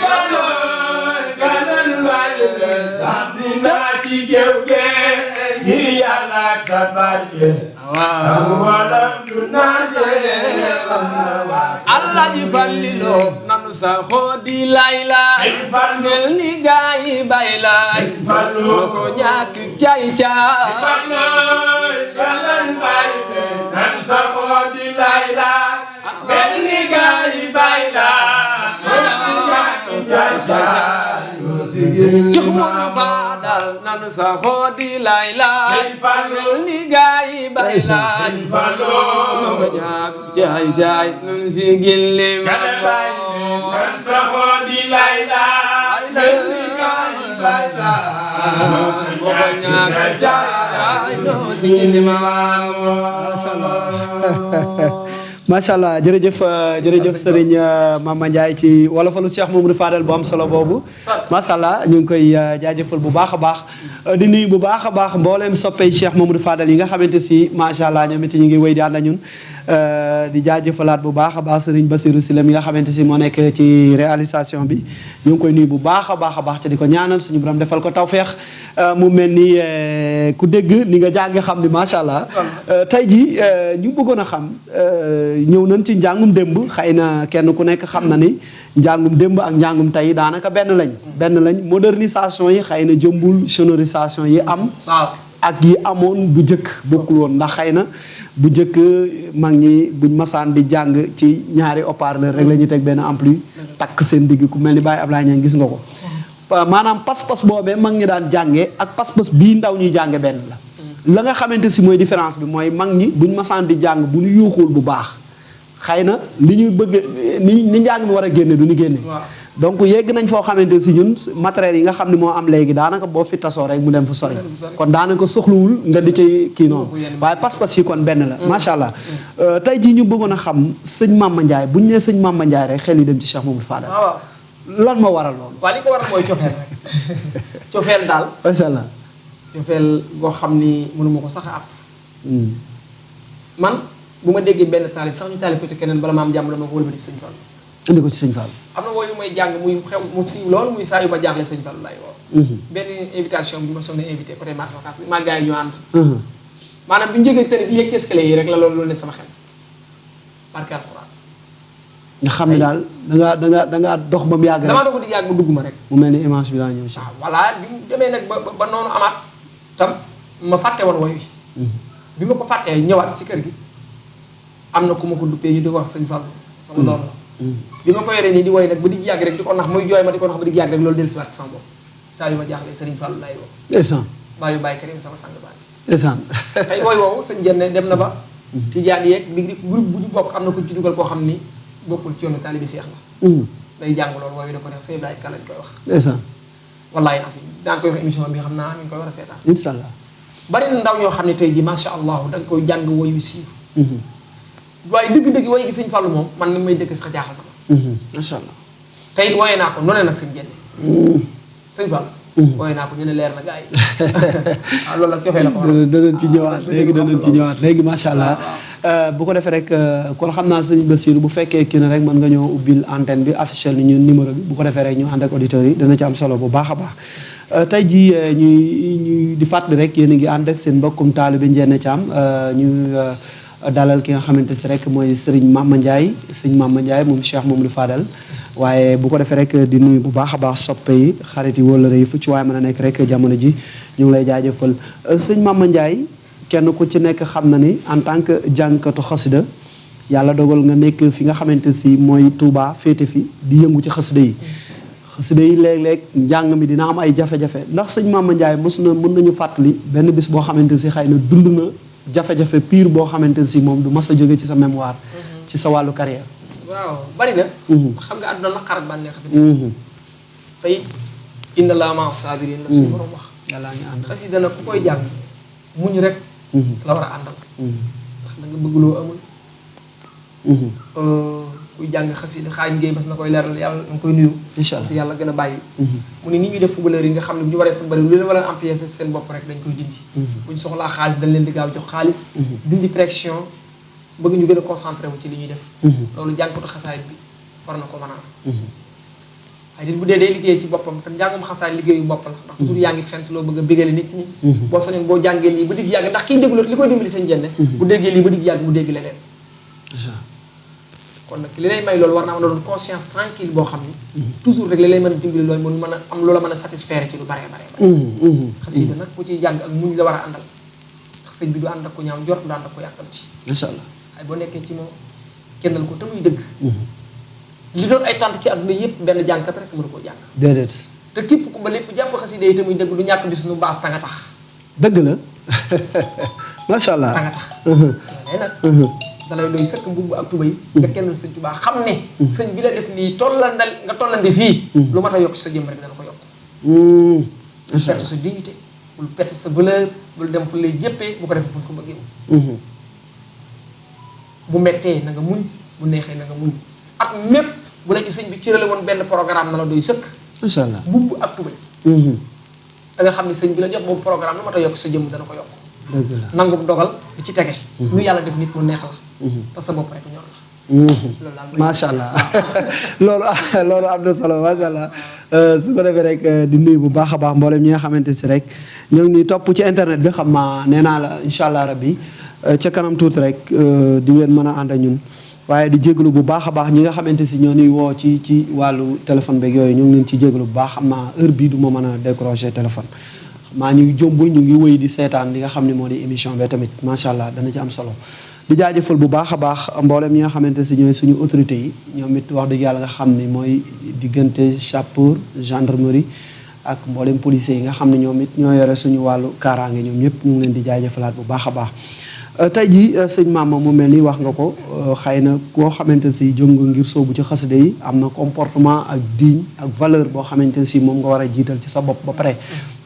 Speaker 3: Fallu ganal bayre tabbina ci géew ge ngir Yàlla ak sa barke agwalam dunaje
Speaker 2: Allah ji fallilo nanu sa xoodi layla mel ni gaay baylay
Speaker 3: Fallu
Speaker 2: ko ñàkk caay caay
Speaker 3: Fallu ganal bayre nan sa xoodi layla mel ni gaay bayla
Speaker 2: Cheikh Modu Fadal nanu sa xoodi laylay mel ni gaay baylay
Speaker 3: Fallu
Speaker 2: ko ñàkk caay caay nun si gilli
Speaker 3: ganal bayre nan sa xoodi layla mel ni gaay bayla
Speaker 1: macha allah jërëjëf Serigne Mama Ndiaye ci wolofalu Cheikh Mamadou Fadal bu am solo boobu macha allah ñu ngi koy jaajëfal bu baax a baax di nuyu bu baax a baax mbooleem soppey Cheikh Mamadou Fadal yi nga xamante si macha allah ñoom it ñu ngi wéy di ànd ak ñun di jaajëfalaat bu baax a baax Serigne Bassirou Sylla mi nga xamante si moo nekk ci réalisation bi ñu ngi koy nuyu bu baax a baax te di ko ñaanal suñu borom defal ko tawfeex mu mel ni ku dégg ni nga jàng xam ni macha allah tey ji ñu bëggoon a xam ñëw nañ ci njàngum démb xëy na kenn ku nekk xam na ni njàngum démb ak njàngum tey daanaka benn lañ modernisation yi xëy na jëmbul sonorisation yi am ak yi amoon bu njëkk bokkul woon ndax xëy na bu njëkk mag ñi buñ masaan di jàng ci ñaari haut-parleur rek la ñuy teg benn ampli takk seen digg ku mel ni Baye Ablaye Niang gis nga ko maanaam pas-pas boobee mag ñi daan jàngee ak pas-pas bii ndaw ñuy jànge benn la nga xamante si mooy différence bi mooy mag ñi buñ masaan di jàng bu ñu yuuxul bu baax xëy na li ñuy bëgg ni njàng mi war a génne du ñu génne donc yegg nañ foo xamante si ñun matériels yi nga xam ne moo am léegi daanaka boo fi tasoo rek mu dem fu sori kon daanaka soxlawul nga di ci kii noonu waaye pas-pas yi kon benn la macha allah tey jii ñu bëggoon a xam sëñ Mama Ndiaye buñ nee sëñ Mama Ndiaye rek xel yi dem ci Cheikh Mamadou Fadal lan moo waral loolu
Speaker 2: waaw li ko waral mooy cofeel rek cofeel daal
Speaker 1: macha allah
Speaker 2: cofeel boo xam ni mënuma ko sax a ab man bu ma déggee benn taalib sax ñu taalib ko ci keneen bala ma am jàmm dama ko wëlbati sëñ Fall
Speaker 1: indi ko ci sëñ Fall
Speaker 2: am na wooyu may jàng muy xew mu siiw loolu muy saa yu ma jaaxle sëñ Fall laay woo benn invitation bi ma soog na invité côté marché Ocass maa gars yi ñu ànd maanaam bi ñu jógee tëri bi yegg ci escalier yi rek la loolu ne sama xel barke alxuraan
Speaker 1: nga xam ne daal da ngaa dox ba mu yàgg rek
Speaker 2: damaa dox di yàgg mu dugg ma rek
Speaker 1: mu mel ni image bi daa ñëw si
Speaker 2: waaw voilà bi mu demee nag ba noonu amaat tam ma fàtte woon woy wi bi ma ko fàttee ñëwaat ci kër gi am na ku ma ko duppee ñu di ko wax sëñ Fall sama doom la bi ma ko yoree nii di woy nag ba digg yàgg rek di ko nax muy jooy ma di ko nax ba digg yàgg rek loolu dellu si waat sama bopp saa yu ma jaaxlee Sëriñ Fall lay woo
Speaker 1: ndeysaan
Speaker 2: baa yu bàyyi Karim sama sang baat
Speaker 1: ndeysaan
Speaker 2: tey wooy woowu sëñ Jenne dem na ba tijaan yeeg bi groupe bu ñu bokk am na ku ci dugal koo xam ni bokkul ci yoonu taalibi Seex la day jàng loolu wooy da ko def sëñ Ibrahima Ka lañ koy wax
Speaker 1: ndeysaan
Speaker 2: wallaahi asim daan koy wax émission bi xam naa mi ngi koy war a seetaan
Speaker 1: incha allah
Speaker 2: bari na ndaw ñoo xam ne tey ji macha allah da nga koy jàng woy wi siiw waaye dëgg-dëgg woy gi sëñ Fallu moom man ni may dëkk sax jaaxal na ma
Speaker 1: macha allah
Speaker 2: tey wooyee naa ko noonee nag sëñ Jenne sëñ Fall wooyee naa ko ñu ne leer na gars yi waaw loolu nag cofee la ko
Speaker 1: danañ ci ñëwaat léegi macha allah bu ko defee rek kon xam naa sëñ Bassirou bu fekkee kii na rek mën nga ñëw ubbil antenne bi affiché ni ñun numéro bi bu ko defee rek ñu ànd ak auditeurs yi dana ci am solo bu baax a baax tey jii ñuy di fàttali rek yéen a ngi ànd ak seen mbokkum taalibe Ndiéné Thiam ñu dalal ki nga xamante si rek mooy Serigne Mama Ndiaye sëñ Mama Ndiaye moom Cheikh Mamadou Fadal waaye bu ko defee rek di nuyu bu baax a baax soppe yi xarit yi wala yi fu ci waaye mën a nekk rek jamono ji ñu ngi lay jaajëfal sëñ Mama Ndiaye kenn ku ci nekk xam na ni en tant que jàngkatu xasida yàlla dogal nga nekk fi nga xamante si mooy Touba féete fi di yëngu ci xasida yi xasida yi léeg-léeg njàng mi dina am ay jafe-jafe ndax sëñ Mama Ndiaye mën nañu fàttali benn bis boo xamante si xëy na dund na jafe-jafe pire boo xamante si moom du mas a jóge ci sa mémoire ci sa wàllu carrière
Speaker 2: waaw bari na xam nga àdduna naqar ak bànneex fi tey inna laa maa saabiriin la suñu borom wax.
Speaker 1: yàlla ñu ànd.
Speaker 2: xasida nag ku koy jàng muñ rek. la war a àndal. ndax da nga bëgg loo amul. kuy jàng xasida xaaj ngeen bas na koy leeral yàlla na nga koy nuyu.
Speaker 1: incha allah
Speaker 2: fi yàlla gën a bàyyi. mu ne ni ñuy def footballeur yi nga xam ne bu ñu waree footballeur lu leen war a empiécer seen bopp rek dañ koy dindi. bu ñu soxlaa xaalis dañ leen di gaaw jox xaalis. dindi pression bëgg ñu gën a concentré wu ci li ñuy def. loolu jàngkatu xasaayit bi war na ko mën a am. waaye nit bu dee day liggéey ci boppam te njàngum xasaayit liggéeyu bopp la ndax toujours yaa ngi fent loo bëgg a bégale nit ñi. boo soñoon boo jàngee lii ba digg yàgg ndax kiy déglu li koy dimbali seen jenne bu déggee lii ba digg yàgg mu dégg leneen. kon nag li lay may loolu war naa mën a doon conscience tranquille boo xam ni toujours rek li lay mën a dimbali loolu mënu mën a am loola mën a satisfaire ci lu bare xasida nag ku ciy jàng ak muñ la war a àndal ndax sëñ bi du ànd ak ko ñaaw njort du ànd ak ko yàkkamti
Speaker 1: incha allah
Speaker 2: waaye boo nekkee ci moom kennal ko te muy dëgg li doon ay tànt ci àdduna yëpp benn jàngkat rek mënu koo jàng
Speaker 1: déedéet
Speaker 2: te képp ku ba lépp jàpp xasida yi te muy dëgg du ñàkk bis nu baas tanga tax
Speaker 1: dëgg la macha allah
Speaker 2: tanga tax loolee nag dalay doy sëkk mbubb ak tubay nga kennal sëñ Tuubaa xam ne sëñ bi la def nii tollandal nga tollandi fii lu mat a yokk sa jëm rek dana ko yokk bul perte sa dignité bul perte sa valeur bul dem fu lay jëppee bu ko defee fu ñu ko bëggee bu mettee na nga muñ bu neexee na nga muñ ak mépp bu la ci sëñ bi cërale woon benn programme na la doy sëkk
Speaker 1: macha allah
Speaker 2: mbubb ak tubay da nga xam ne sëñ bi la jox boobu programme lu mat a yokk sa jëm dana ko yokk
Speaker 1: dëgg la
Speaker 2: nangum dogal bi ci tege lu yàlla def nit mu neex la te sa bopp rek ñor la
Speaker 1: macha allah loolu am na solo macha allah su ko defee rek di nuyu bu baax a baax mboolem ñi nga xamante si rek ñoo ngi topp ci internet bi xam naa nee naa la incha allah rabbi ca kanam tuuti rek di ngeen mën a ànd ak ñun waaye di jégalu bu baax a baax ñi nga xamante si ñoo ñuy woo ci wàllu téléphone beeg yooyu ñu ngi leen ci jégalu bu baax xam naa heure bii du ma mën a décrocher téléphone xam naa ñu ngi jombul ñu ngi wéy di seetaan li nga xam ne moo di émission bi tamit macha allah dana ci am solo. di jaajëfal bu baax a baax mboolem ñi nga xamante si ñooy suñu autorités yi ñoom it wax dëgg yàlla nga xam ne mooy diggante sapeur gendarmerie ak mboolem policiers yi nga xam ne ñoom it ñoo yore suñu wàllu kaaraange ñoom ñëpp ñu ngi leen di jaajëfalaat bu baax a baax. tey jii sëñ Mama mu mel ni wax nga ko xëy na koo xamante si jóg nga ngir soobu ci xasida yi am na comportement ak digne ak valeur boo xamante si moom nga war a jiital ci sa bopp ba pare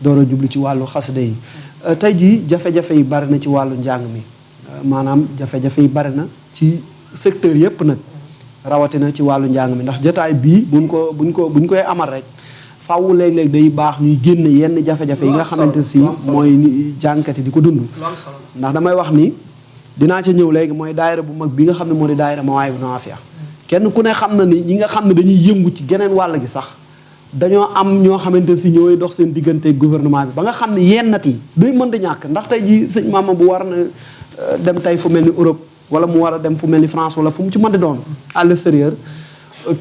Speaker 1: door a jublu ci wàllu xasida yi tey jii jafe-jafe yi bari na ci wàllu njàng mi. maanaam jafe-jafe yi bari na ci secteur yëpp nag rawatina ci wàllu njàng mi ndax jotaay bii buñ koy amal rek faaw léeg-léeg day baax ñuy génn yenn jafe-jafe yi nga xamante si mooy jàngkat yi di ko dund ndax damay wax ni dinaa ca ñëw léegi mooy daayira bu mag bi nga xam ne moo di daayira Mawahibou Nafih kenn ku ne xam na ni ñi nga xam ne dañuy yëngu ci geneen wàll gi sax dañoo am ñoo xamante si ñooy dox seen diggante gouvernement bi ba nga xam ne yennat yi day mën di ñàkk ndax tey ji sëñ Mama bu war na dem tey fu mel ni Europe wala mu war a dem fu mel ni France wala fu mu ci mën di doon à l'extérieur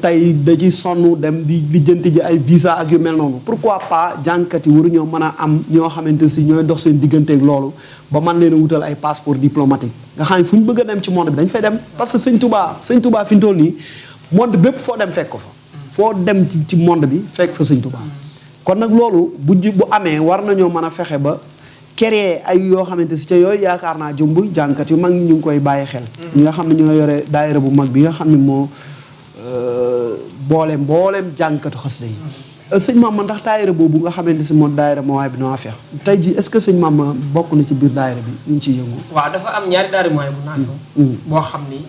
Speaker 1: tey da ci sonn dem di lijjanti ji ay visa ak yu mel noonu pourquoi pas jàngkat yi waruñoo mën a am ñoo xamante si ñooy dox seen digganteeg loolu ba mën leen a wutal ay passeport diplomatique nga xam ne fu ñu bëgg a dem ci monde bi dañ fay dem parce que sëñ Touba fi ñu toll nii monde bépp foo dem fekk ko fa foo dem ci monde bi fekk fa sëñ Touba kon nag loolu bu amee war nañoo mën a fexe ba créer ay yoo xamante si ca yooyu yaakaar naa jëmbul jàngkat yu mag ñi ñu ngi koy bàyyi xel ñi nga xam ne ñoo yore daayira bu mag bi nga xam ne moo mbooleem jàngkatu xasida yi sëñ Mama ndax daayira boobu nga xamante si moo daayira Mawahibou Nafih tey ji est-ce que sëñ Mama bokk na ci biir daayira bi ñu ngi ciy yëngu
Speaker 2: waaw dafa am ñaari daayira Mawahibou Nafih boo xam ni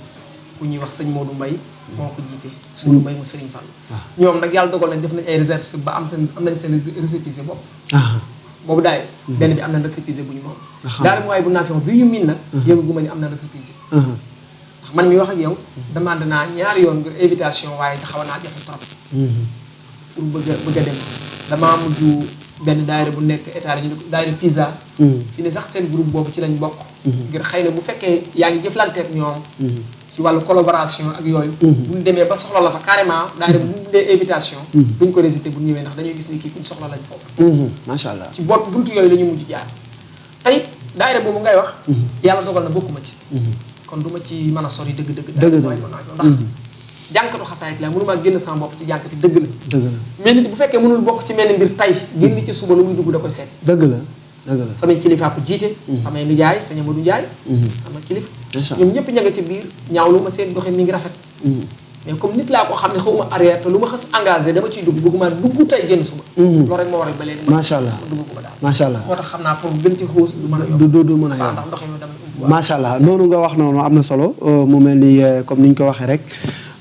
Speaker 2: ku ñuy wax sëñ Modou Mbaye moo ko jiite suñu Mbaye mu Sëriñ Fall ñoom nag yàlla dogal nañ def nañ ay recherche ba am nañ seen récépissé bopp boobu daayira benn bi am na récépissé bu ñu moom daayira Mawahibou Nafih bi ñu miin nag yëngu gu ma ni am na récépissé ndax man mi wax ak yow demande naa ñaari yoon ngir invitation waaye xaw naa jafe trop pour bëgg a dem damaa mujj benn daayira bu nekk état ñu daayira PISA fi ne sax seen groupe boobu ci lañ bokk ngir xëy na bu fekkee yaa ngi jëflanteek ñoom ci wàllu collaboration ak yooyu buñ demee ba soxla la fa carrément daayira bu ñu dee invitation duñ ko résister bu ñëwee ndax dañuy gis ni kii kuñ soxla lañ foofu
Speaker 1: macha allah
Speaker 2: ci buntu yooyu la ñu mujj jaar tey daayira boobu ngay wax yàlla dogal na bokkuma ci kon du ma ci mën a sori dëgg ndax jànkatu xasaayit la mënu maa génn sama bopp ci jànkati dëgg la mais nit bu fekkee mënul bokk ci mel ni mbir tay génn ci suba lu muy dugg da koy seet
Speaker 1: dëgg la
Speaker 2: samay kilifa ko jiite samay nijaay sëñ Amadou Ndiaye sama kilifa ñoom ñëpp ña nga ci biir ñaaw lu ma seen doxin mi ngi rafet mais comme nit laa ko xam ne xawma arrière te lu ma xas engagé dama ciy dugg bëgguma dugg tey génn suba loolu rek moo waral ba léegi
Speaker 1: macha allah
Speaker 2: ma dugg ko ba daal
Speaker 1: macha allah
Speaker 2: moo tax xam naa pour gën ci xuus du mën a yomb
Speaker 1: du mën a
Speaker 2: waaw
Speaker 1: yomb
Speaker 2: ndax ndox mi damay
Speaker 1: macha allah noonu nga wax noonu am na solo mu mel ni comme ni ñu ko waxee rek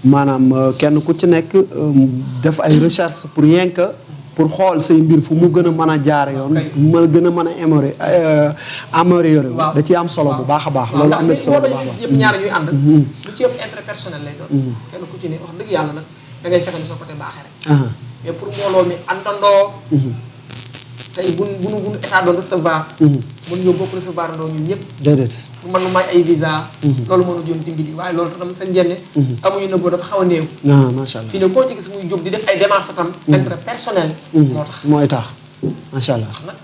Speaker 1: maanaam kenn ku ci nekk def ay recherche pour rien que pour xool say mbir fu mu gën a mën a jaar yoon ma gën a mën a améliorer da ciy am solo bu baax a baax loolu am na solo bu baax
Speaker 2: ñëpp ñaar ñuy ànd lu ci ëpp intérêt personnel lay doon kenn ku ci ne wax dëgg yàlla nag da ngay fexe ni sa côté baaxee rek mais pour mbooloo mi àndandoo tey bu nu état doon recevoir mun ñoo bokk recevoir ndoo ñun ñëpp
Speaker 1: déedéet
Speaker 2: pour man lu may ay visa loolu mënu joon dimbali waaye loolu tam sa njenne amuñu nëbboo dafa xaw a néew
Speaker 1: macha allah
Speaker 2: fii ne koo ci gis muy jóg di def ay démarches tam intérêt personnel moo tax
Speaker 1: mooy tax macha allah
Speaker 2: nag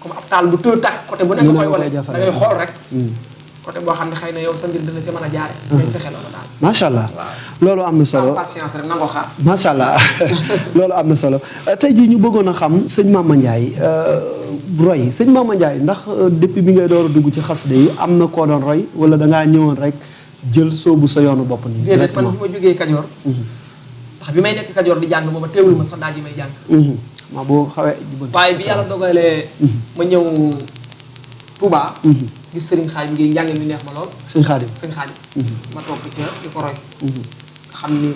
Speaker 2: comme ab taal bu tëë tàkk côté bu nekk koy wane da ngay xool rek côté boo xam ne xëy na yow sa mbir dina ca mën a jaare ngay fexe loolu daal
Speaker 1: macha allah loolu am na solo
Speaker 2: patience rek nangoo xaar
Speaker 1: macha allah loolu am na solo tey jii ñu bëggoon a xam sëñ Mama Ndiaye roy sëñ Mama Ndiaye ndax depuis bi ngay door a dugg ci xasida yi am na koo doon roy wala da ngaa ñëwoon rek jël soobu sa yoonu bopp nii
Speaker 2: déedéet man bi ma jógee Kajoor ndax bi may nekk Kajoor di jàng booba teewul ma sax daal ji may jàng
Speaker 1: ma boo xawee
Speaker 2: waaye bi yàlla dogalee ma ñëw Touba gis Serigne Khadim ngi njàng mi neex ma lool
Speaker 1: sëñ Khadim
Speaker 2: ma topp ca di ko roy nga xam ni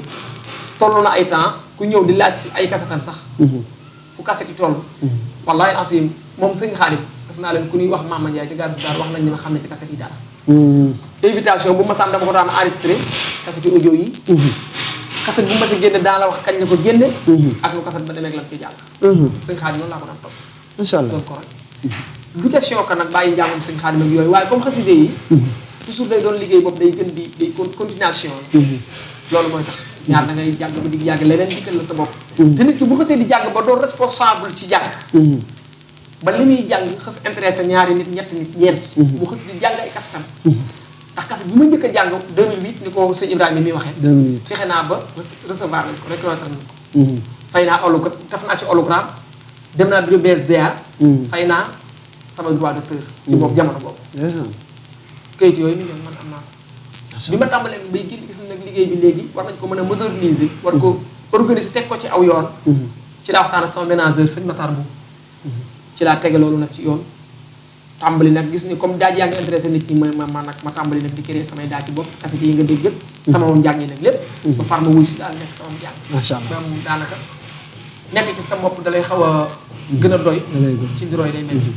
Speaker 2: toll na ay temps ku ñëw di laaj si ay kasetam sax fu kaset yi toll wallahi asim moom sëñ Khadim def naa leen ku ñuy wax Mama Ndiaye ci gaaru si daal wax nañ ni ma xam ne ci kaset yi dara invitation bu ma sàmm dama ko daan enregistré kaset yi audio yi kaset bu ma si génne daan la wax kañ la ko génne ak lu kaset ba demee ak lam ci jàll sëñ Khadim noonu laa ko daan topp
Speaker 1: macha allah
Speaker 2: doon ko roy du question que nag bàyyi njàngam sëñ Xaadim ak yooyu waaye comme xaside yi toujours day doon liggéey boobu day gën di day continuation loolu mooy tax ñaar da ngay jàng ba di yàgg leneen dikkal la sa bopp te nit ki bu xasee di jàng ba doon responsable ci jàng ba li muy jàng xas intéressé ñaari nit ñetti nit ñeent mu xas di jàng ay kasetam ndax kaset bi ma njëkk a jàng 2008 ni ko sëñ Ibrahima mi waxee fexe naa ba recevoir lañ ko reconnaître nañ ko fay naa hologramme def naa ci hologramme dem naa bureau BSDA fay naa sama droit d'auteur ci boobu jamono boobu kayit yooyu mi man am naa ko bi ma tàmbalee bay génn gis na nag liggéey bi léegi war nañ ko mën a moderniser war ko organiser teg ko ci aw yoon ci laa waxtaan ak sama ménageur sëñ Matar Mbow ci laa tege loolu nag ci yoon tàmbali nag gis ni comme daaj yaa ngi intéressé nit ñi ma tàmbali nag di créer samay daaj ci bopp kaset yi nga dégg yëpp sama moom njàng yi nag lépp ba far ma wuy si daal nekk sama njàng
Speaker 1: macha allah
Speaker 2: moom daanaka nekk ci sa bopp dalay xaw a gën a doy ci ndiroy day métti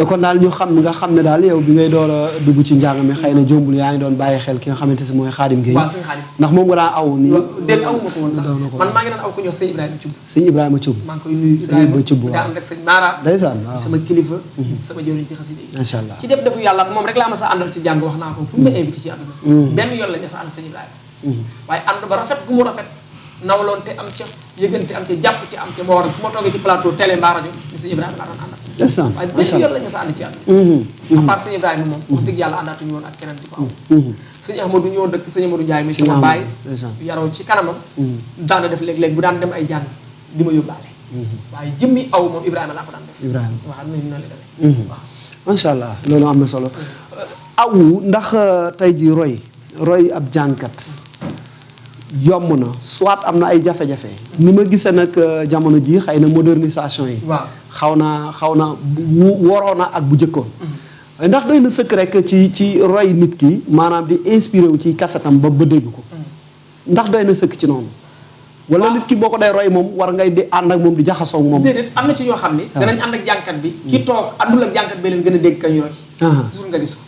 Speaker 1: kon daal ñu xam nga xam ne daal yow bi ngay door a dugg ci njàng mi xëy na jombul yaa ngi doon bàyyi xel ki nga xamante si mooy Xaadim Gueye
Speaker 2: waaw sëñ Xaadim
Speaker 1: ndax moom nga daan aw nii
Speaker 2: déet awuma ko woon sax man maa ngi daan aw ko ñëw sëñ Ibrahima Thioub
Speaker 1: sëñ Ibrahima Thioub
Speaker 2: maa ngi koy nuyu
Speaker 1: sëñ Ibrahima Thioub
Speaker 2: daa am rek sëñ Mara
Speaker 1: ndeysaan waaw
Speaker 2: sama kilifa sama jëwriñ ci xasida yi
Speaker 1: macha allah
Speaker 2: ci def defu yàlla moom rek laa ma sa àndal ci jàng wax naa ko fu mu ma invité ci àdduna benn yoon la ñu sa ànd sëñ Ibrahima waaye ànd ba rafet gu mu rafet nawloonte am ca yëgante am ca jàpp ci am ca moo waral fu ma toogee ci plateau télé mbaa rajo ni sëñ Ibrahima laa doon àndal
Speaker 1: ndeysaan
Speaker 2: waaye benn yoon la ñu sa ànd ci àdduna à part sëñ Ibrahima moom wax dëgg yàlla àndaatuñu woon ak keneen di ko aw sëñ Ahmadou ñoo dëkk sëñ Amadou Ndiaye mi sama baay yaroo ci kanamam daana def léeg-léeg bu daan dem ay jàng di ma yóbbaale waaye jëmmi aw moom Ibrahima laa ko daan def
Speaker 1: Ibrahima
Speaker 2: waaw noonu la demee waaw
Speaker 1: macha allah loolu am na solo awu ndax tey ji roy ab jànkat yomb na soit am na ay jafe-jafe ni ma gisee nag jamono ji xëy na modernisation yi
Speaker 2: waaw
Speaker 1: xaw na waroon na ak bu jëkkoon ndax doy na sëkk rek ci roy nit ki maanaam di inspiré wu ci kasetam ba dégg ko ndax doy na sëkk ci noonu wala nit ki boo ko day roy moom war ngay di ànd ak moom di jaxasoo ak moom
Speaker 2: déedéet am na ci ñoo xam ne danañ ànd ak jànkat bi ki toog àndul ak jànkat bi leen gën a dégg kañu roy toujours nga gis ko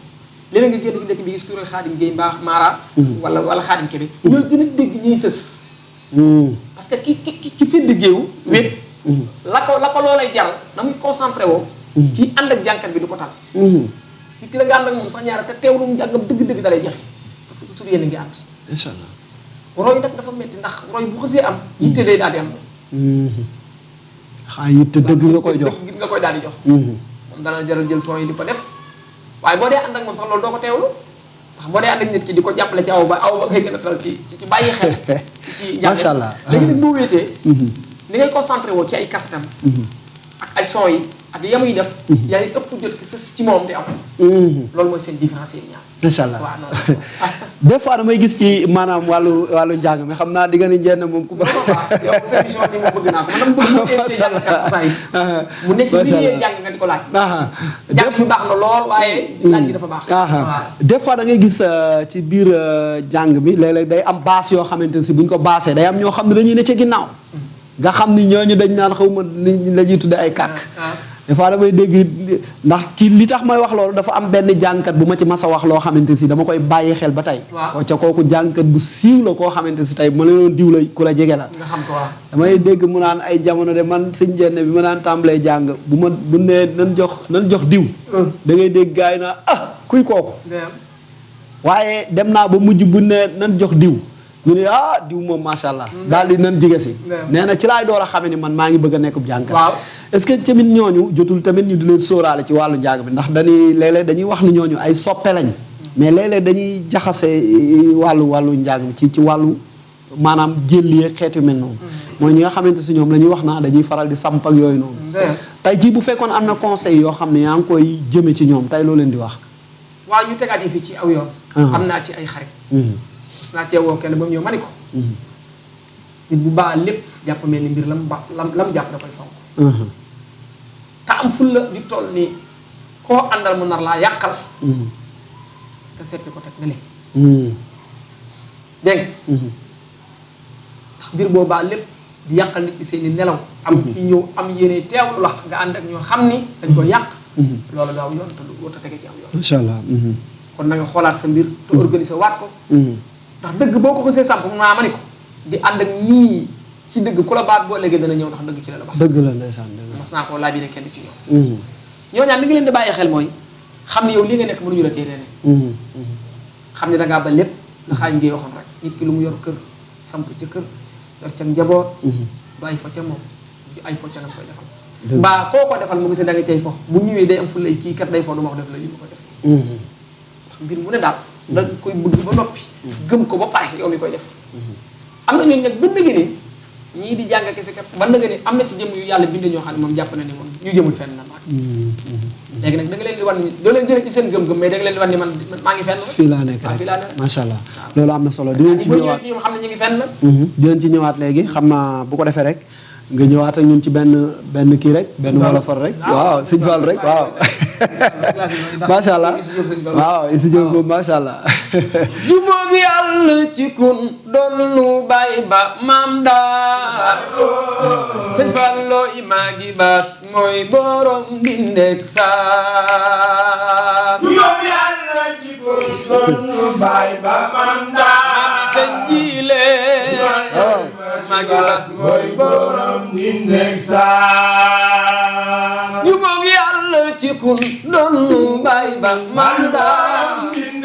Speaker 2: léeg-léeg nga génn ci dëkk bi gis ku roy Xaadim Gueye mbaa Mara wala Xaadim Kebe ñooy gën a dégg ñuy sës parce que ki fi déggéewu wéet la ko loolay jaral na muy concentré woo kii ànd ak jànkat bi du ko tal ki la nga ànd ak moom sax ñaara te teewlu mu jàngam dëgg-dëgg dalay jafe parce que toujours yéen a ngi ànd
Speaker 1: incha allah
Speaker 2: roy nag dafa metti ndax roy bu xasee am yitte day daal di am
Speaker 1: xaa yitte dëgg nga koy jox
Speaker 2: dëgg nga koy daal di jox moom dana jaral jël son yi di ko def waaye boo dee ànd ak moom sax loolu doo ko teewlu ndax boo dee ànd ak nit ki di ko jàppale ci aw ba ngay gën a tal ci bàyyi xel ci
Speaker 1: macha allah
Speaker 2: léegi nag boo wéetee ni ngay concentré woo ci ay kasetam ak ay son yi ak yamuy def yaay ëpp jot ki sës ci moom di am loolu mooy seen différence yi ñaar
Speaker 1: macha allah
Speaker 2: waaw noonu
Speaker 1: des fois damay gis ci maanaam wàllu njàng mi xam naa di nga ni jenn moom ku ba
Speaker 2: yow sa émission bi moom bëgg naa ko man dama bëgg mu invité jàngkat saa yi mu nekk ci biir jàng nga di ko laaj jàng bi baax na lool waaye laaj bi dafa baax
Speaker 1: des fois da ngay gis ci biir jàng bi léeg-léeg day am baas yoo xamante ne si buñ ko baasee day am ñoo xam ne dañuy ne ci ginnaaw nga xam ni ñooñu dañ naan xaw ma ni la ñuy tudde ay kàkk des fois damay dégg ndax ci li tax may wax loolu dafa am benn jàngkat bu ma ci mas a wax loo xamante si dama koy bàyyi xel ba tey ko ca kooku jàngkat bu siiw la koo xamante si tey bu ma la doon diw la ku la jege la
Speaker 2: nga xam ko waaw
Speaker 1: damay dégg mu naan ay jamono de man sëñ Jenne bi ma naan tàmbalee jàng bu nee nan jox diw da ngay dégg gars yi naa kuy kooku waaye dem naa ba mujj bu nee nan jox diw ñu ne diw moom macha allah daal di nan jige si nee na ci laay door a xame ni man maa ngi bëgg a nekkub jàngkat est-ce que tamit ñooñu jotul tamit ñu di leen sóoraale ci wàllu jàng bi ndax dañuy léeg-léeg dañuy wax ni ñooñu ay soppe lañ mais léeg-léeg dañuy jaxase wàllu njàng mi ci wàllu maanaam jëllie xeetu mel noonu mooy ñi nga xamante si ñoom la ñuy wax naa dañuy faral di samp ak yooyu noonu tey jii bu fekkoon am na conseil yoo xam ne yaa ngi koy jëme ci ñoom tey loo leen di wax
Speaker 2: waaw ñu tegaat yi fii ci aw yoon am naa ci ay xarit naa cee woo kenn ba mu ñëw ma ni ko nit bu baax lépp jàpp mel ni mbir lam jàpp da koy fonk te am ful la di toll nii koo àndal mu nar laa yàqal te seetli ko teg nga ne dégg ndax mbir boo baax lépp di yàqal nit ci seeni nelaw am ci ñëw am yéene teewlu la nga ànd ak ñoo xam ni dañ ko yàq loolu daaw yoon te lu wota tege ci aw yoon
Speaker 1: macha allah
Speaker 2: kon na nga xoolaat sa mbir te organiser waat ko ndax dëgg boo ko xësee samp mu naa ma ni ko di ànd ak nii ci dëgg ku la baat boo léegi dana ñëw ndax dëgg ci la baax
Speaker 1: dëgg la ndeysaan
Speaker 2: mas naa koo laaj ne kenn ci ñoom ñoo ñaan li nga leen di bàyyi xel mooy xam ne yow li nga nekk mënuñu la cee reene xam ne da ngaa ba lépp la xaaj ngay waxoon rek nit ki lu mu yor kër samp ca kër yor ca njaboot du ay fo ca moom ay fo ca nga koy defal mbaa koo ko defal mu gisee da nga cay fo bu ñëwee day am fu lay kii kat day fo du ma ko def la li ma koy def ndax mbir mu ne daal da koy bëgg ba noppi gëm ko ba pare yow mi koy def am na ñooñu nag ba nëgë ni ñii di jàng kese kat ba nëgë ni am na ci jëm yu yàlla bindee ñoo xam ne moom jàpp na ni moom ñu jëmul fenn la léegi nag da nga leen di wan ni doo leen jëlee ci seen gëm-gëm mais da nga leen di wan ni man maa ngi fenn
Speaker 1: fii laa nekk rek macha allah loolu am na solo dinañ ci ñëwaat
Speaker 2: ñoom xam ne ñu ngi fenn
Speaker 1: dinañ ci ñëwaat léegi xam naa bu ko defee rek nga ñëwaat ak ñun ci benn kii rek benn wolofal rek waaw sëñ Fall rek waaw macha allah waaw Issa Diop moom macha allah
Speaker 2: jubóog yàlla ci kun doon nu bàyyi ba maam daa sëñ Fallo maa ngi baas mooy borom bindek saa
Speaker 3: jubóog yàlla ci kun doon nu bàyyi ba maam daa
Speaker 2: sëñ Jile maa ngi baas mooy borom
Speaker 3: bindek saa
Speaker 2: jubóog yàlla ci kun doon nu bàyyi ba maam daa sëñ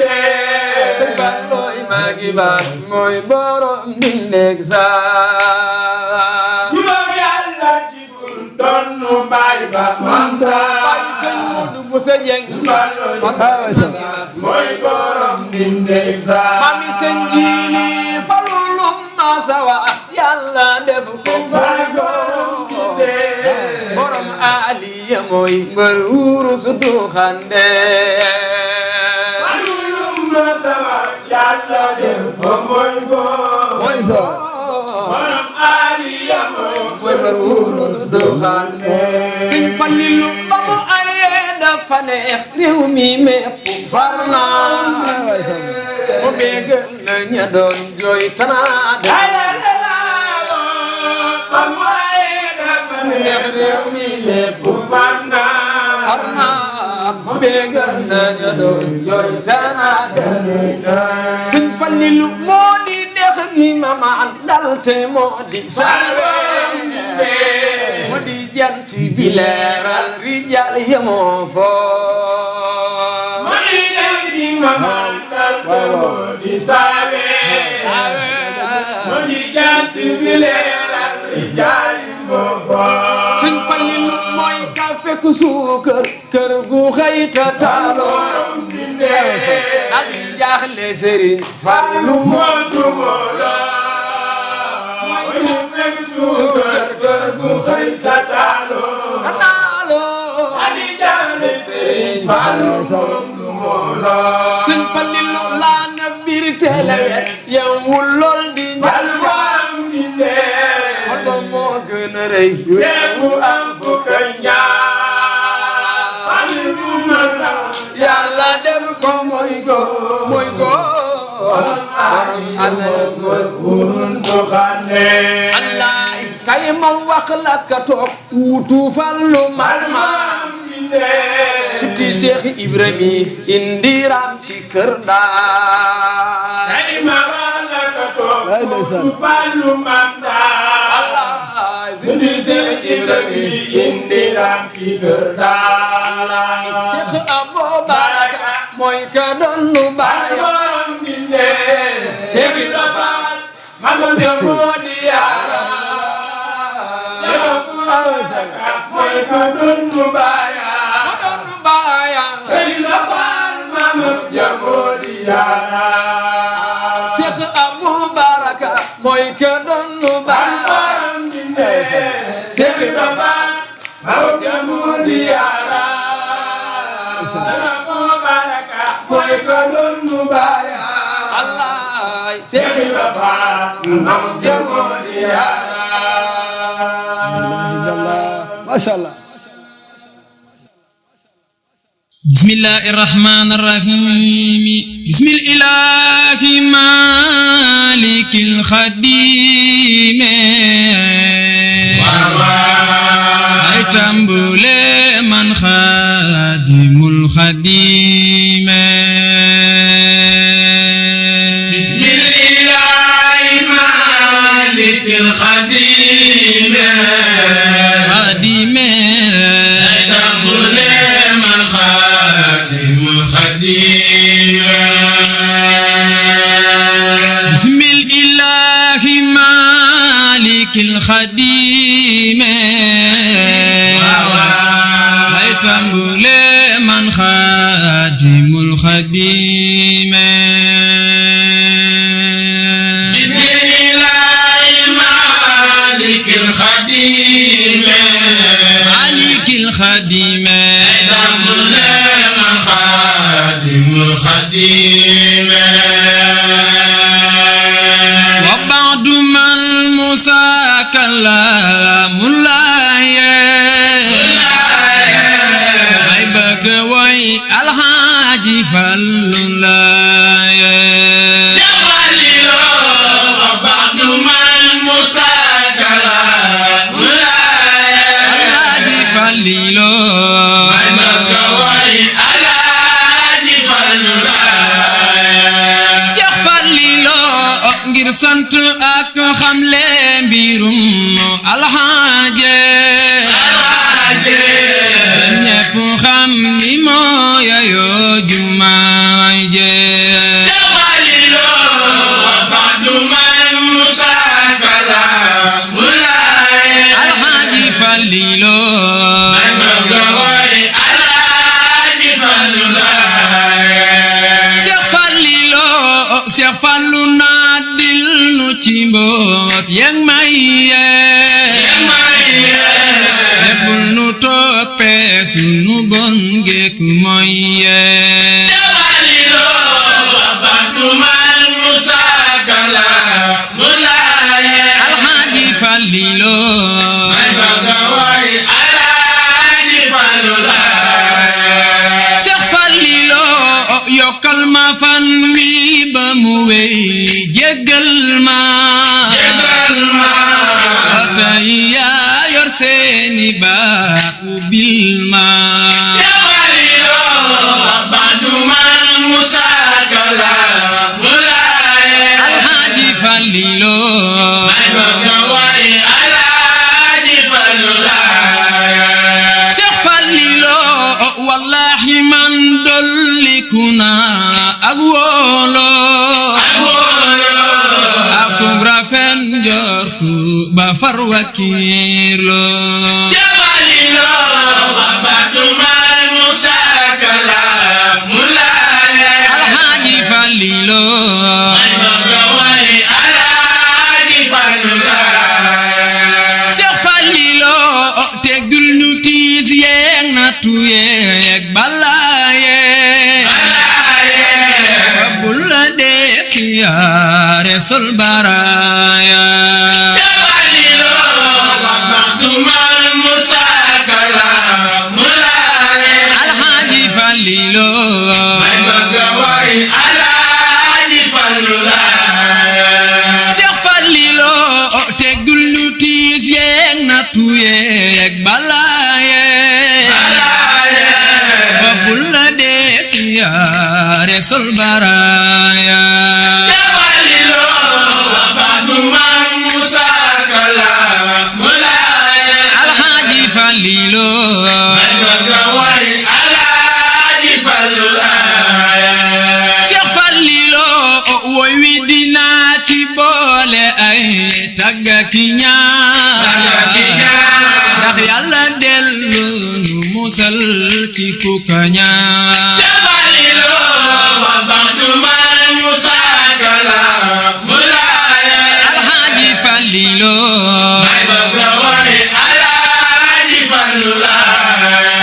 Speaker 2: Fallo maa ngi baas mooy borom bindek saa
Speaker 3: jubóog yàlla ci kun doon nu bàyyi ba maam daa
Speaker 2: ay sëñ Modou Bousso Dieng
Speaker 3: mooy borom bindek saa
Speaker 2: mami sëñ Jili Fallu Masawa yàlla def ko borom aliya mooy mbër wuru su du xande
Speaker 3: yàlla def ko mooy borom aliya mooy
Speaker 2: mbër wuru su du xande sëñ Falilu ba mu ayee dafa neex réew mi mépp far naa mu bégal na ña doon jooy tanaa de réew mi mépp far naa mu bégal na ña doon jooy tanaa de sëñ Falilu moo di dex gi ma maan dal te moo di salwe moo di jant bi leeral rijal yemoo foo
Speaker 3: di sawe mo di jant bi leeral rijal yemoo
Speaker 2: Sëñ Falilu mooy ka fekk suukar kër gu xëy ta taaloo ak jaaxle Sëriñ Fallu
Speaker 3: moo jubóola mooy fekk suukar kër gu xëy ta taaloo
Speaker 2: Sëñ Falilu laa na biir teelewet yow wul lool di njal xolo moo gën a rëy weewu am bu ko ñaar yàlla def ko mooy góor Allah kay ma wax la ka toog wuutu Fallu man suti Seex Ibrahima indiram ci kër ndaa kay ma wax la ka toog wuutu Fallu man Allah suti Seex Ibrahima indiram ci kër ndaa Seex Abo Baraka mooy ka doon nu baayam Seex Ibrahima magam moo di yaara mooy ka doon nu baayam Seex Ibrahima magam moo di yaara Seex Abo Baraka mooy ka doon nu baayam Seex Ibrahima magam moo di yaara mooy ka doon nu baayam Allah Seex Ibrahima magam moo di yaara Masha Allah
Speaker 4: Bismillahir Rahmanir Rahim Bismillahi Malikil Khadim ay tambule man Khadimul Khadim Bismillahi Malikil Khadim Khadim ay tambule man Khadimul Khadim Bismillahi Malikil Khadim ay tambule man Khadimul Khadim Bismillahi Malikil Khadim Malikil Khadim ay tambule man Khadimul Khadim wa ba'du man Musa kalamullah ay bëgg way Alhaaji Fallu wa ba'du man Musa kalamullah Alhaaji Fallu ay bëgg way Alhaaji Fallu Seex Fallu ngir sant ak xamle mbirum Alhaaji ñépp xam ni moo yayoo jumaay je Seex Fallu wa ba'du man Musa kalamullah Alhaaji Fallu ay bëgg way Alhaaji Fallu Seex Fallu Seex Fallu naa dil nu ci mboot yeg may bul nu toppee sunu bon geek mooy Seex Fallu wa ba'du man Musa kalamullah Alhaaji Fallu ay bëgg way Alhaaji Fallu Seex Fallu yokkal ma fan wi ba mu wey jéggal ma tey yaa yor seeni baat ubbil ma Seex Fallu wa ba'du man Musa kalamullah Alhaaji Fallu ay bëgg way Alhaaji Fallu Seex Fallu wallahi man dolliku naa ak wóolo akum rafet njortu ba far wakiirlo Seex Fallu wa ba'du man Musa kalamullah Alhaaji Fallu ay bëgg way Alhaaji Fallu Seex Fallu teggul ñu tiis yeeg nattu yeeg balaa siyaare sol baraya
Speaker 3: Falilo Babdu mal musakala mulaye
Speaker 4: Alhaji Falilo
Speaker 3: may bëgga way Alaaji Fallu laye
Speaker 4: Cheikh Falilo teggul ñu tiis yeeg nattu yeeg balaaye babul la dee siyaare sol baraya
Speaker 3: Falilo Babdu mal musakala mulaye
Speaker 4: Alhaji Falilo
Speaker 3: may bëgga way Alaaji Fallu laye
Speaker 4: Cheikh Falilo woy wi dinaa ci boole ay tagga ki ñaan ndax yàlla dellu nu musal ci ku ka ñaan
Speaker 3: Falilo Babdu mal musakala mulaye
Speaker 4: Alhaji Falilo
Speaker 3: may bëgga way Alaaji Fallu laye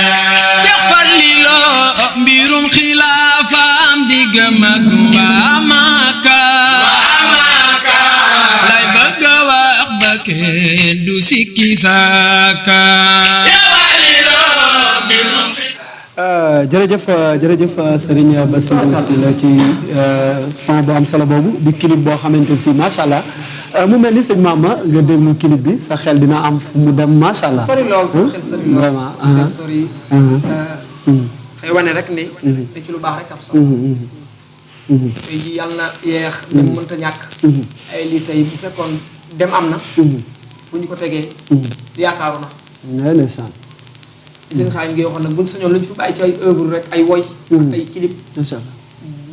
Speaker 4: Cheikh Falilo mbirum xilaafaam diggam ak waa Maka lay bëgg a wax ba kenn du sikki saaka
Speaker 1: jërëjëf Serigne Bassirou Sylla ci son bu am solo boobu di clip boo xamante si macha allah mu mel ni sëñ Mama nga déglu clip bi sa xel dina am fu mu dem macha allah.
Speaker 2: sori lool sama xel sori lool
Speaker 1: vraiment.
Speaker 2: xel sori xëy wane rek ni ne ci lu baax rek am solo tey ji yàlla na yeex dem mënta ñàkk ay lii tey bu fekkoon dem am na bu ñu ko tegee yaakaaru na
Speaker 1: ndeysaan.
Speaker 2: seen xaay ngi waxoon nag buñ sañoon luñ fi bàyyi ci ay œuvre rek ay woy ak ay clip
Speaker 1: macha allah.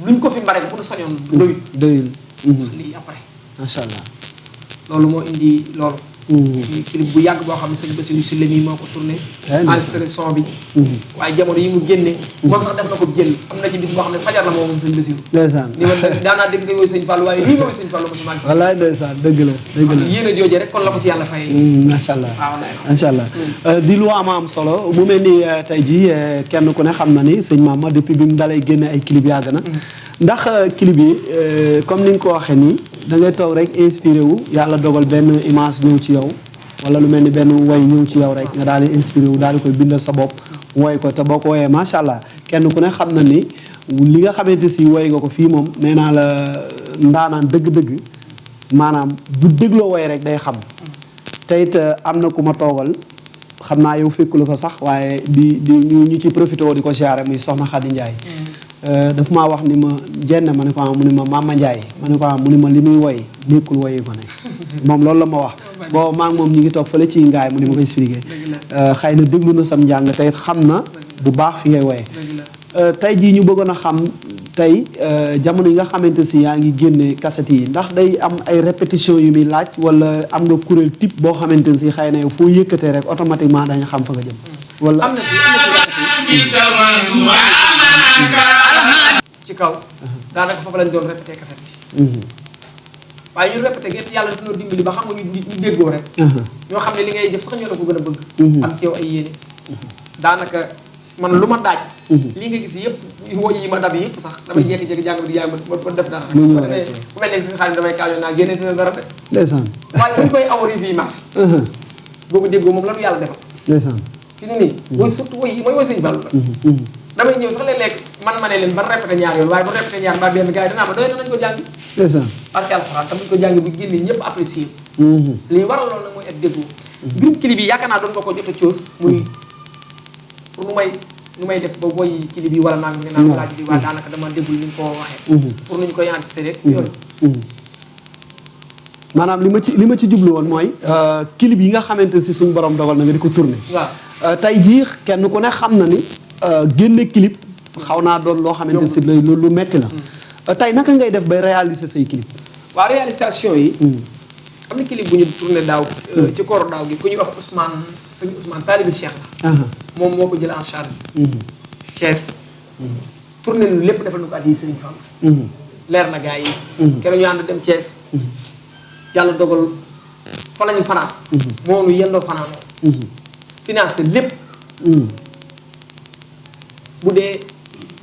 Speaker 2: luñ ko fi mba rek bu ñu sañoon doyut
Speaker 1: doyul.
Speaker 2: lii après
Speaker 1: macha allah.
Speaker 2: loolu moo indi loolu muy clip bu yàgg boo xam ne sëñ Bassirou Sylla mii moo ko tourné enregistré son bi waaye jamono yi mu génne moom sax def na ko jël am na ci bis boo xam ne fajar la moom sëñ Bassirou
Speaker 1: ndeysaan.
Speaker 2: ni man daanaa dégg nga woy sëñ Fallou waaye lii nga woy sëñ Fallou mosuma gis
Speaker 1: wallaay ndeysaan dëgg la dëgg la.
Speaker 2: yéen a joojee rek kon la ko ci yàlla fayee
Speaker 1: macha allah
Speaker 2: waaw
Speaker 1: macha allah di lu am solo mu mel ni tey jii kenn ku ne xam na ni sëñ Mama depuis bi mu dalay génne ay clip yàgg na ndax clip yi comme ni nga ko waxee nii da ngay toog rek inspiré wu yàlla dogal benn image ñëw ci yow wala lu mel ni benn woy ñëw ci yow rek nga daal di inspiré wu daal di koy bindal sa bopp woy ko te boo ko woyee macha allah kenn ku ne xam na ni li nga xamante si woy nga ko fii moom nee naa la ndaanaan dëgg-dëgg maanaam bu dégloo woy rek day xam te it am na ku ma toogal xam naa yow fekkulu fa sax waaye di ñu ci profité woo di ko siyaare muy soxna Khady Ndiaye daf maa wax ni ma jenn ma ne ko mu ni ma Mama Ndiaye ma ne ko mu ni ma li muy woy nekkul woyi ko ne moom loolu la ma wax boobu maa ngi moom ñi ngi toog fële ci ngaay mu ni ma koy expliqué xëy na déglu na sam njàng te it xam na bu baax fi ngay woyee tey jii ñu bëggoon a xam tey jamono yi nga xamante si yaa ngi génne cassette yi ndax day am ay répétition yu muy laaj wala am nga kuréel type boo xamante si xëy na yow foo yëkkatee rek automatiquement dañu xam fa nga jëm wala
Speaker 2: am na ci kaw daanaka foofu lañ doon répété cassette bi waaye ñun répété ngeen yàlla daf noo dimbali ba xam nga ñu déggoo rek ñoo xam ne li ngay def sax ñoo la ko gën a bëgg am ci yow ay yéene daanaka man lu ma daaj lii nga gis yëpp woy yi ma dab yëpp sax damay jékki-jékki jàng bi di yàgg ba def dara rek bu defee bu mel ne si xaalis damay kaañoo naa génne fi dara de
Speaker 1: ndeysaan
Speaker 2: waaye dañ koy awari fii marché boobu déggoo moom lanu yàlla defal
Speaker 1: ndeysaan
Speaker 2: fi ni nii woy surtout woy yi mooy woy sëñ Fallu la damay ñëw sax léeg-léeg man ma ne leen ban répété ñaar yoon waaye bu répété ñaar mbaa benn gars yi danaa ma doy na nañ ko jàngi
Speaker 1: ndeysaan
Speaker 2: parce que alxuraan tamit ko jàngi bu génnee ñëpp apprécier lii waral loolu nag mooy ak déggoo mbirum clip yi yaakaar naa doon nga ko jot a coos muy pour nu may def ba woy clip yi wala naa laaj bi waaye daanaka dama déggul ni ñu ko waxee pour nu ñu koy enregistré rek yooyu
Speaker 1: maanaam li ma ci jublu woon mooy clip yi nga xamante si suñ borom dogal na nga di ko tourné
Speaker 2: waaw
Speaker 1: tey jii kenn ku ne xam na ni génne clip xaw naa doon loo xamante si lu metti la tey naka ngay def bay réaliser say clip
Speaker 2: waaw réalisation yi am na clip bu ñu tourné daaw ci koor daaw gi ku ñuy wax Ousmane taalibi Cheikh la moom moo ko jël en charge Thiès tourné nu lépp defal nu ko at yi Serigne Fall leer na gars yi keroog ñu ànd dem Thiès yàlla dogal fa la ñu fanaan moo nu yendoo fanaanoo financé lépp bu dee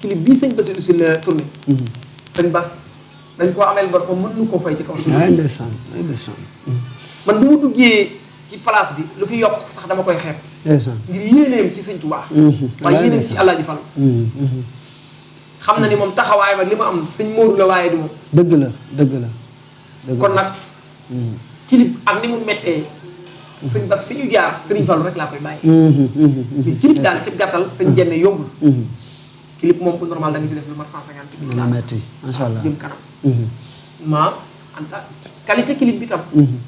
Speaker 2: clip bii sëñ Bassirou Sylla tourné sëñ Bass dañ koo ameel bor moom mën nu koo fay ci kaw suuf.
Speaker 1: ay ndeysaan
Speaker 2: man bu mu duggee ci place bi lu fi yokk sax dama koy xeeb.
Speaker 1: ndeysaan
Speaker 2: ngir yéeneem ci sëñ Tuubaa. waaye yéeneem ci Alaaji Fall. xam na ni moom taxawaay ba li ma am sëñ Modou la waaye du moom.
Speaker 1: dëgg la dëgg la.
Speaker 2: kon nag. kilib ak ni mu méttee. sëñ Bass fi ñu jaar sëriñ Fallu rek laa koy bàyyi. mais kilib daal ci gàttal sëñ Jenne yombul. kilib moom bu normal da nga ci def lu ma 150 mille.
Speaker 1: dina metti macha allah
Speaker 2: jëm kanam. ma en tant qualité kilib bi tam.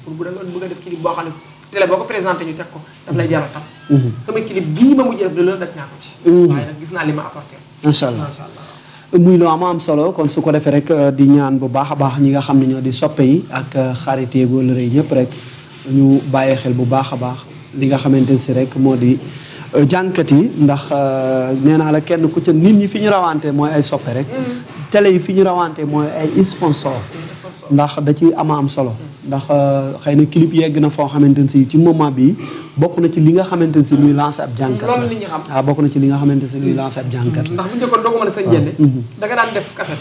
Speaker 2: pour bu da nga bëgg a def kilib boo xam ne télé boo ko présenté ñu teg ko daf lay jaral tam. sama kilib bii ma mujjee def de loolu daj naa ko ci. waaye nag gis naa li ma apporté.
Speaker 1: macha allah muy lu am solo kon su ko defee rek di ñaan bu baax a baax ñi nga xam ne ñoo di soppe yi ak xarit yi wala rëy ñëpp rek ñu bàyyi xel bu baax a baax li nga xamante ne si rek moo di jànkat yi ndax nee naa la kenn ku ca nit ñi fi ñu rawante mooy ay soppe rek télé yi fi ñu rawante mooy ay sponsor ndax da ci am solo ndax xëy na clip yegg na foo xamante ne si ci moment bi bokk na ci li nga xamante ne si luy lancé ab jànkat
Speaker 2: loolu nit ñi xam
Speaker 1: waaw bokk na ci li nga xamante ne si luy lancé ab jànkat
Speaker 2: ndax bu njëkkoon doog mën a sañ jenne da nga daan def cassette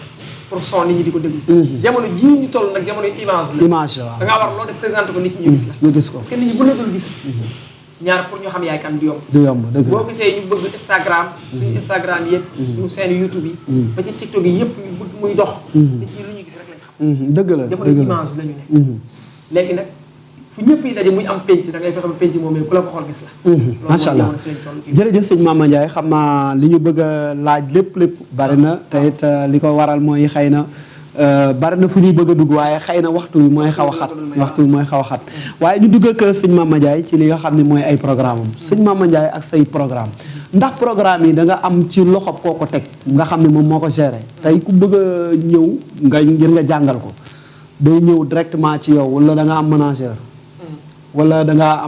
Speaker 2: pour son nit ñi di ko déglu jamono jii ñu toll nag jamono image la
Speaker 1: image la waaw
Speaker 2: da ngaa war loolu de présenté ko nit ñi ñu gis la
Speaker 1: ñu gis ko
Speaker 2: parce que nit ñi bu la dul gis ñaar pour ñu xam yaay kan du yomb
Speaker 1: du yomb dëgg
Speaker 2: boo gisee ñu bëgg Instagram suñu Instagram yëpp suñu chaîne YouTube yi ba ci TikTok yi yëpp ñu bëgg muy dox nit ñi lu ñu gis rek lañ xam
Speaker 1: dëgg la
Speaker 2: jamono image la ñu ne léegi nag fu ñëpp yi daje muy am penc da ngay fexe ba penc moom ku la ko xool gis la
Speaker 1: macha allah jërëjëf sëñ Mama Ndiaye xam naa li ñu bëgg a laaj lépp bari na te it li ko waral mooy xëy na bari na fu ñuy bëgg a dugg waaye xëy na waxtu wi mooy xaw a xat waaye ñu dugg ak sëñ Mama Ndiaye ci li nga xam ne mooy ay programme am sëñ Mama Ndiaye ak say programme ndax programme yi da nga am ci loxob koo ko teg nga xam ne moom moo ko géré tey ku bëgg a ñëw ngir nga jàngal ko day ñëw directement ci yow wala da nga am manager wala da ngaa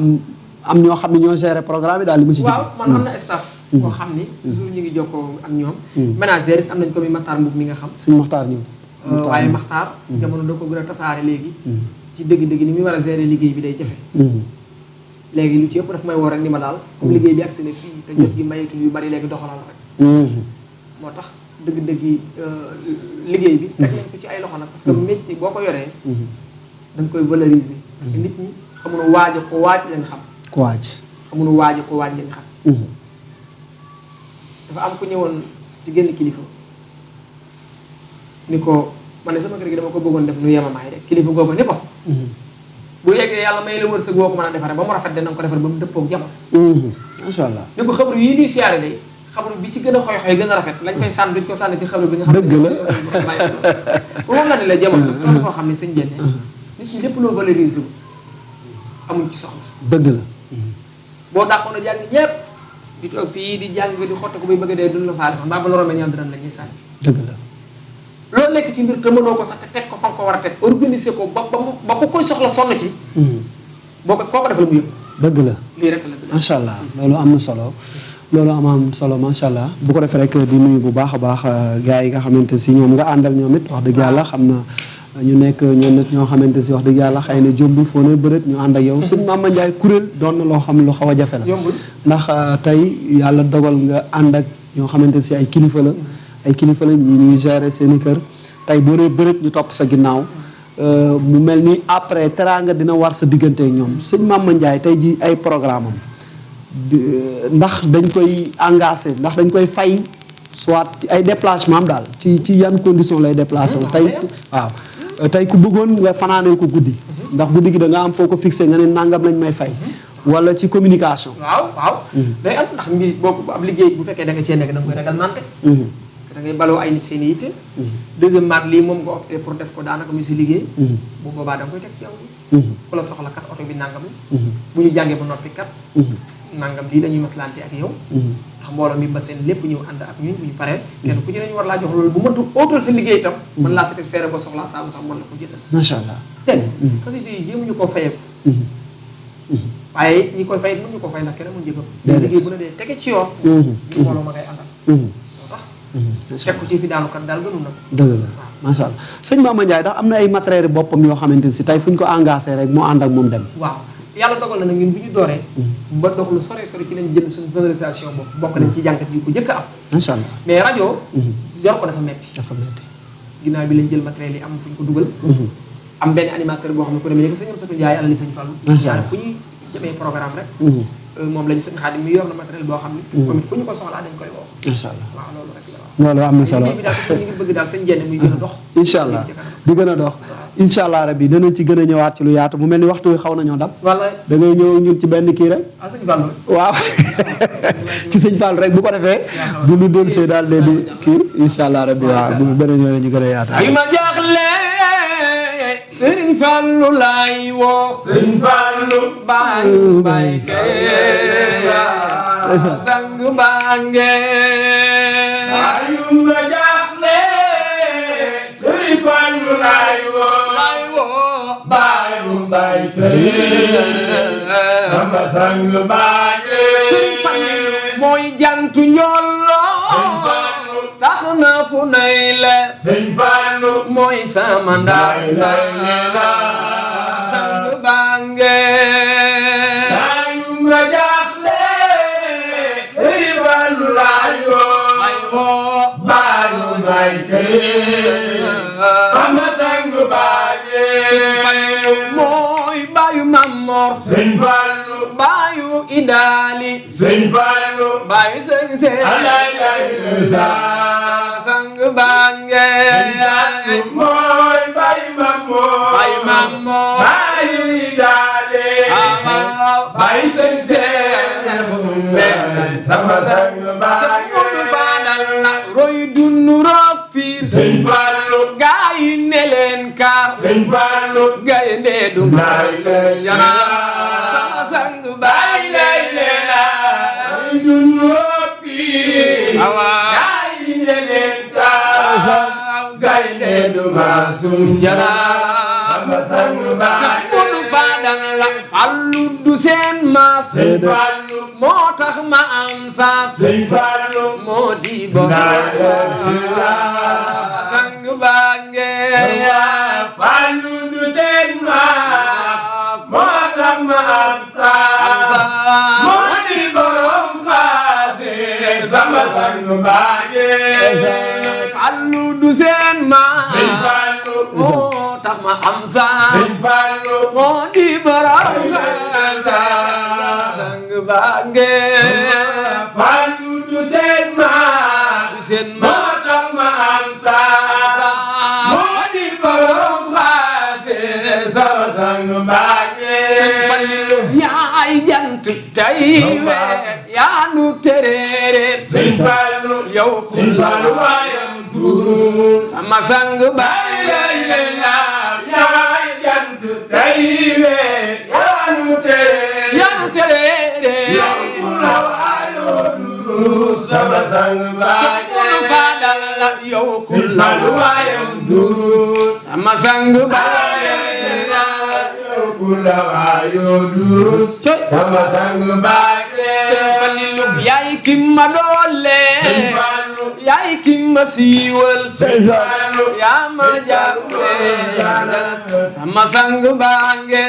Speaker 1: am ñoo xam ne ñoo géré programme yi daal li ma ci
Speaker 2: waaw man am na staff boo xam ni toujours ñu ngi jokkoo ak ñoom manager it am nañ ko mi Maxtaar Mbub mi nga xam
Speaker 1: suñu Maxtaar ñëw
Speaker 2: waaye Maxtaar jamono da ko gën a tasaare léegi ci dëgg-dëgg ni muy war a gérer liggéey bi day jafe léegi lu ci ëpp daf may woo rek ni ma daal comme liggéey bi agsi na fii te jot gi mayetul yu bari léegi doxalal rek moo tax dëgg-dëgg liggéey bi teg nañ ko ci ay loxo nag parce que métier boo ko yoree da nga koy valoriser parce que nit ñi xamuñu waaj leen xam xamuñu waaj leen xam dafa am ku ñëwoon ci génn kilifa ni ko man ne sama kër gi dama ko bëggoon def nu yemamaay rek kilifa googu ni ko bu yeggee yàlla may la wërsëg boo ko mën a defaree ba mu rafet de na nga ko defar ba mu dëppoog jamono
Speaker 1: macha allah
Speaker 2: ni ko xabru yii ñuy siyaare de xabru bi ci gën a xoy gën a rafet lañ fay sànn duñ ko sànn ci xabru bi nga xam
Speaker 1: dëgg la
Speaker 2: bu moom la ne la jamono dafa koo xam ne sëñ Jenne nit ñi lépp loo valoriser wu amuñ ci soxla
Speaker 1: dëgg la
Speaker 2: boo dàqoon a jàng ñëpp di toog fii di jàng di xotte ko bay bëgg a dee duñ la faale sax mbaa ba loroon na ñaan dërëm la ñuy sànni
Speaker 1: dëgg la
Speaker 2: loolu nekk ci mbir te mënoo ko sax te teg ko fa nga ko war a teg organiser ko ba ko koy soxla sonn ci boo ko koo ko defal mu yëpp
Speaker 1: dëgg la
Speaker 2: lii rek la
Speaker 1: macha allah loolu am na solo loolu am solo macha allah bu ko defee rek di nuyu bu baax a baax gars yi nga xamante si ñoom nga àndal ñoom it wax dëgg yàlla xam na ñu nekk ñoom it ñoo xamante si wax dëgg yàlla xëy na jombu foo na bërët ñu ànd ak yow sëñ Mama Ndiaye kuréel doon na loo xam lu xaw a jafe la ndax tey yàlla dogal nga ànd ak ñoo xamante si ay kilifa la ñi ñuy gérer seen i kër tey boo nee bërët ñu topp sa ginnaaw mu mel ni après teraanga dina war sa diggante ak ñoom sëñ Mama Ndiaye tey ji ay programme am ndax dañ koy engagé ndax dañ koy fay soit ay déplacement am daal ci yan condition lay déplacé wu tey waaw tey ku bëggoon nga fanaanee ko guddi ndax guddi gi da nga am foo ko fixé nga ne nangam lañ may fay wala ci communication
Speaker 2: waaw day am ndax mbir boobu ab liggéey bu fekkee da nga cee nekk da nga koy réglementé da ngay baloo ay nit seen i yitte deuxièmement lii moom nga opté pour def ko daanaka muy si liggéey bu boobaa da nga koy teg ci aw ku la soxla kat oto bi nangam la bu ñu jàngee ba noppi kat nangam lii dañuy maslante ak yow ndax mbooloo mi ba seen lépp ñëw ànd ak ñun bu ñu paree kenn ku ci ne ñu war laa jox loolu bu mëntu óotal sa liggéey itam mën laa satisfaire boo soxlaa saabu sax mën la ko jëndal
Speaker 1: macha allah
Speaker 2: teg parce que yi jéemuñu koo fayeeku waaye it ñi koy fay mënuñu ko fay ndax kenn mu njëgam liggéey bu ne dee tege ci yoon ñu mbooloo ma ngay àndal teg ko ci fi daanu kat daal gënul nag
Speaker 1: dëgg la macha allah sëñ Mama Ndiaye ndax am na ay matériel boppam yoo xamante ne si tey fu ñu ko engagé rek moo ànd ak moom dem
Speaker 2: waaw yàlla dogal na nag ñun bu ñu dooree ba dox lu sore ci lañ jënd suñu sonorisation boobu bokk nañ ci jànkat yi ko njëkk a am
Speaker 1: macha allah
Speaker 2: mais rajo yor ko dafa metti ginnaaw bi lañ jël matériel yi am fu ñu ko dugal am benn animateur boo xam ne ko demee nekk sëñ Amsatou Ndiaye alali sëñ Fallou fu ñuy jëmee programme rek moom lañu sëñ Xaadim mi yor na matériel boo xam ne moom it fu ñu ko soxlaa dañ koy woo
Speaker 1: macha allah
Speaker 2: waaw loolu rek la
Speaker 1: loolu am na solo
Speaker 2: bi daal ñu ngi bëgg daal sëñ Jenn muy gën a dox
Speaker 1: incha allah di gën a dox incha allah rabbi danañ ci gën a ñëwaat ci lu yaatu mu mel ni waxtu wi xaw nañoo dab
Speaker 2: wala
Speaker 1: da ngay ñëw ñun ci benn kii rek
Speaker 2: sëñ Fallou
Speaker 1: waaw ci sëñ Fall rek bu ko defee bu ñu dellusee daal de di kii incha allah rabbi waaw bu beneen yoon ñu gën a yaatu
Speaker 4: ay ma jaaxle Sëriñ Fallu laay woo
Speaker 3: Sëriñ Fallu
Speaker 4: baay baay kee sang baange
Speaker 3: ayuma jaaxle Sëriñ Fallu laay woo baayu baay kee sama sang baange
Speaker 4: Sëriñ Fallu mooy jantu njollo tax na fu nay leer
Speaker 3: Sëriñ Fallu
Speaker 4: mooy sama ndaay sang baange
Speaker 3: ayuma jaaxle Sëriñ Fallu laay woo baayu baay kee sama sang baange
Speaker 4: mooy baayu Mamor
Speaker 3: Sëriñ Fallu
Speaker 4: baayu Idaali
Speaker 3: Sëriñ Fallu
Speaker 4: baayu sëñ seen sang baange
Speaker 3: mooy Baye Mamor
Speaker 4: Baye Mamor
Speaker 3: Baye Idaale Baye Sëñ Seex sama sang baange
Speaker 4: roy dunu roog piir
Speaker 3: Sëñ Fallu
Speaker 4: gaa yi ne leen kaar
Speaker 3: Sëñ Fallu
Speaker 4: gaynde du
Speaker 3: Baay Sëñ
Speaker 4: janaa sama sang baange
Speaker 3: roy dunu roog piir gaa yi ne leen kaar gaynde du maasum janaa sama sang baange
Speaker 4: Modu Fadal la Fallu du seen maas
Speaker 3: Sëñ Fallu
Speaker 4: moo tax ma am saas
Speaker 3: Sëñ Fallu
Speaker 4: moo di borom sang baange
Speaker 3: Fallu du seen maas moo tax ma am saas moo di borom xaase sama sang baange
Speaker 4: Fallu du seen maas
Speaker 3: Sëñ Fallu
Speaker 4: moo tax ma am saas
Speaker 3: Sëñ Fallu
Speaker 4: moo di borom sang baange
Speaker 3: Fallu du seen maas
Speaker 4: du seen
Speaker 3: moo
Speaker 4: maas
Speaker 3: tax ma am saas moo di borom xaase sama sang baange
Speaker 4: yaay jant tey weer yaa nu tereere
Speaker 3: Sëñ Fallu
Speaker 4: yow
Speaker 3: Sëñ Fallu waayam durus
Speaker 4: sama sang baange
Speaker 3: yaay jant tey weer yaa nu tereere
Speaker 4: yaa nu tereere
Speaker 3: yow ku la waayoo durus sama sang baange
Speaker 4: Fadal la yow ku
Speaker 3: Sëñ
Speaker 4: la
Speaker 3: Fallu waayam durus
Speaker 4: sama sang baange
Speaker 3: yow ku la waayoo durus sama sang baange
Speaker 4: Sëñ Fallu yaay ki ma doole
Speaker 3: Sëñ Fallu
Speaker 4: yaay ki ma siiwal
Speaker 3: Sëñ Fallu
Speaker 4: yaa ma jàppale sama sang baange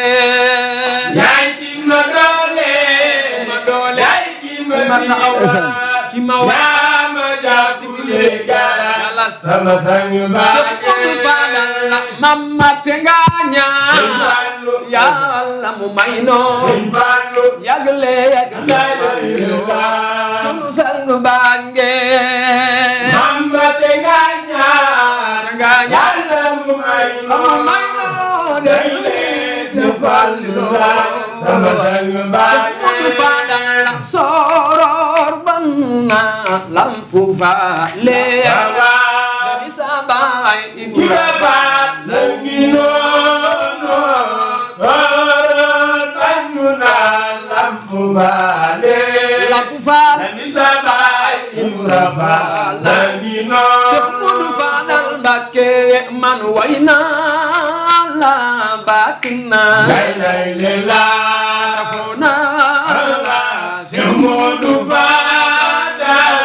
Speaker 3: yaay ki ma doole
Speaker 4: ma doole
Speaker 3: yaay ki ma
Speaker 4: taxaw ki ma wax
Speaker 3: yaa ma jàppale galas sama sang baange
Speaker 4: Modu Fadal la mamma te nga ñaan
Speaker 3: Sëñ Fallu
Speaker 4: Yàlla mu may noo
Speaker 3: Sëñ Fallu
Speaker 4: yàggle yàgg sunu sang baange
Speaker 3: Mamba te nga ñaan Yàlla mu may noo déglu Sëñ Fallu sama sang baange
Speaker 4: Modu Fadal la soror ban na lampu faale dani sa baay
Speaker 3: Ibra Faal la ngi noonu bannu naa lampu faale
Speaker 4: lampu faal
Speaker 3: dani sa baay Ibra Faal la ngi noonu
Speaker 4: Seex Modu Fadal Mbàkke man way naa la bàkk naa
Speaker 3: lay lay le la
Speaker 4: safoo naa la
Speaker 3: Seex Modu Fadal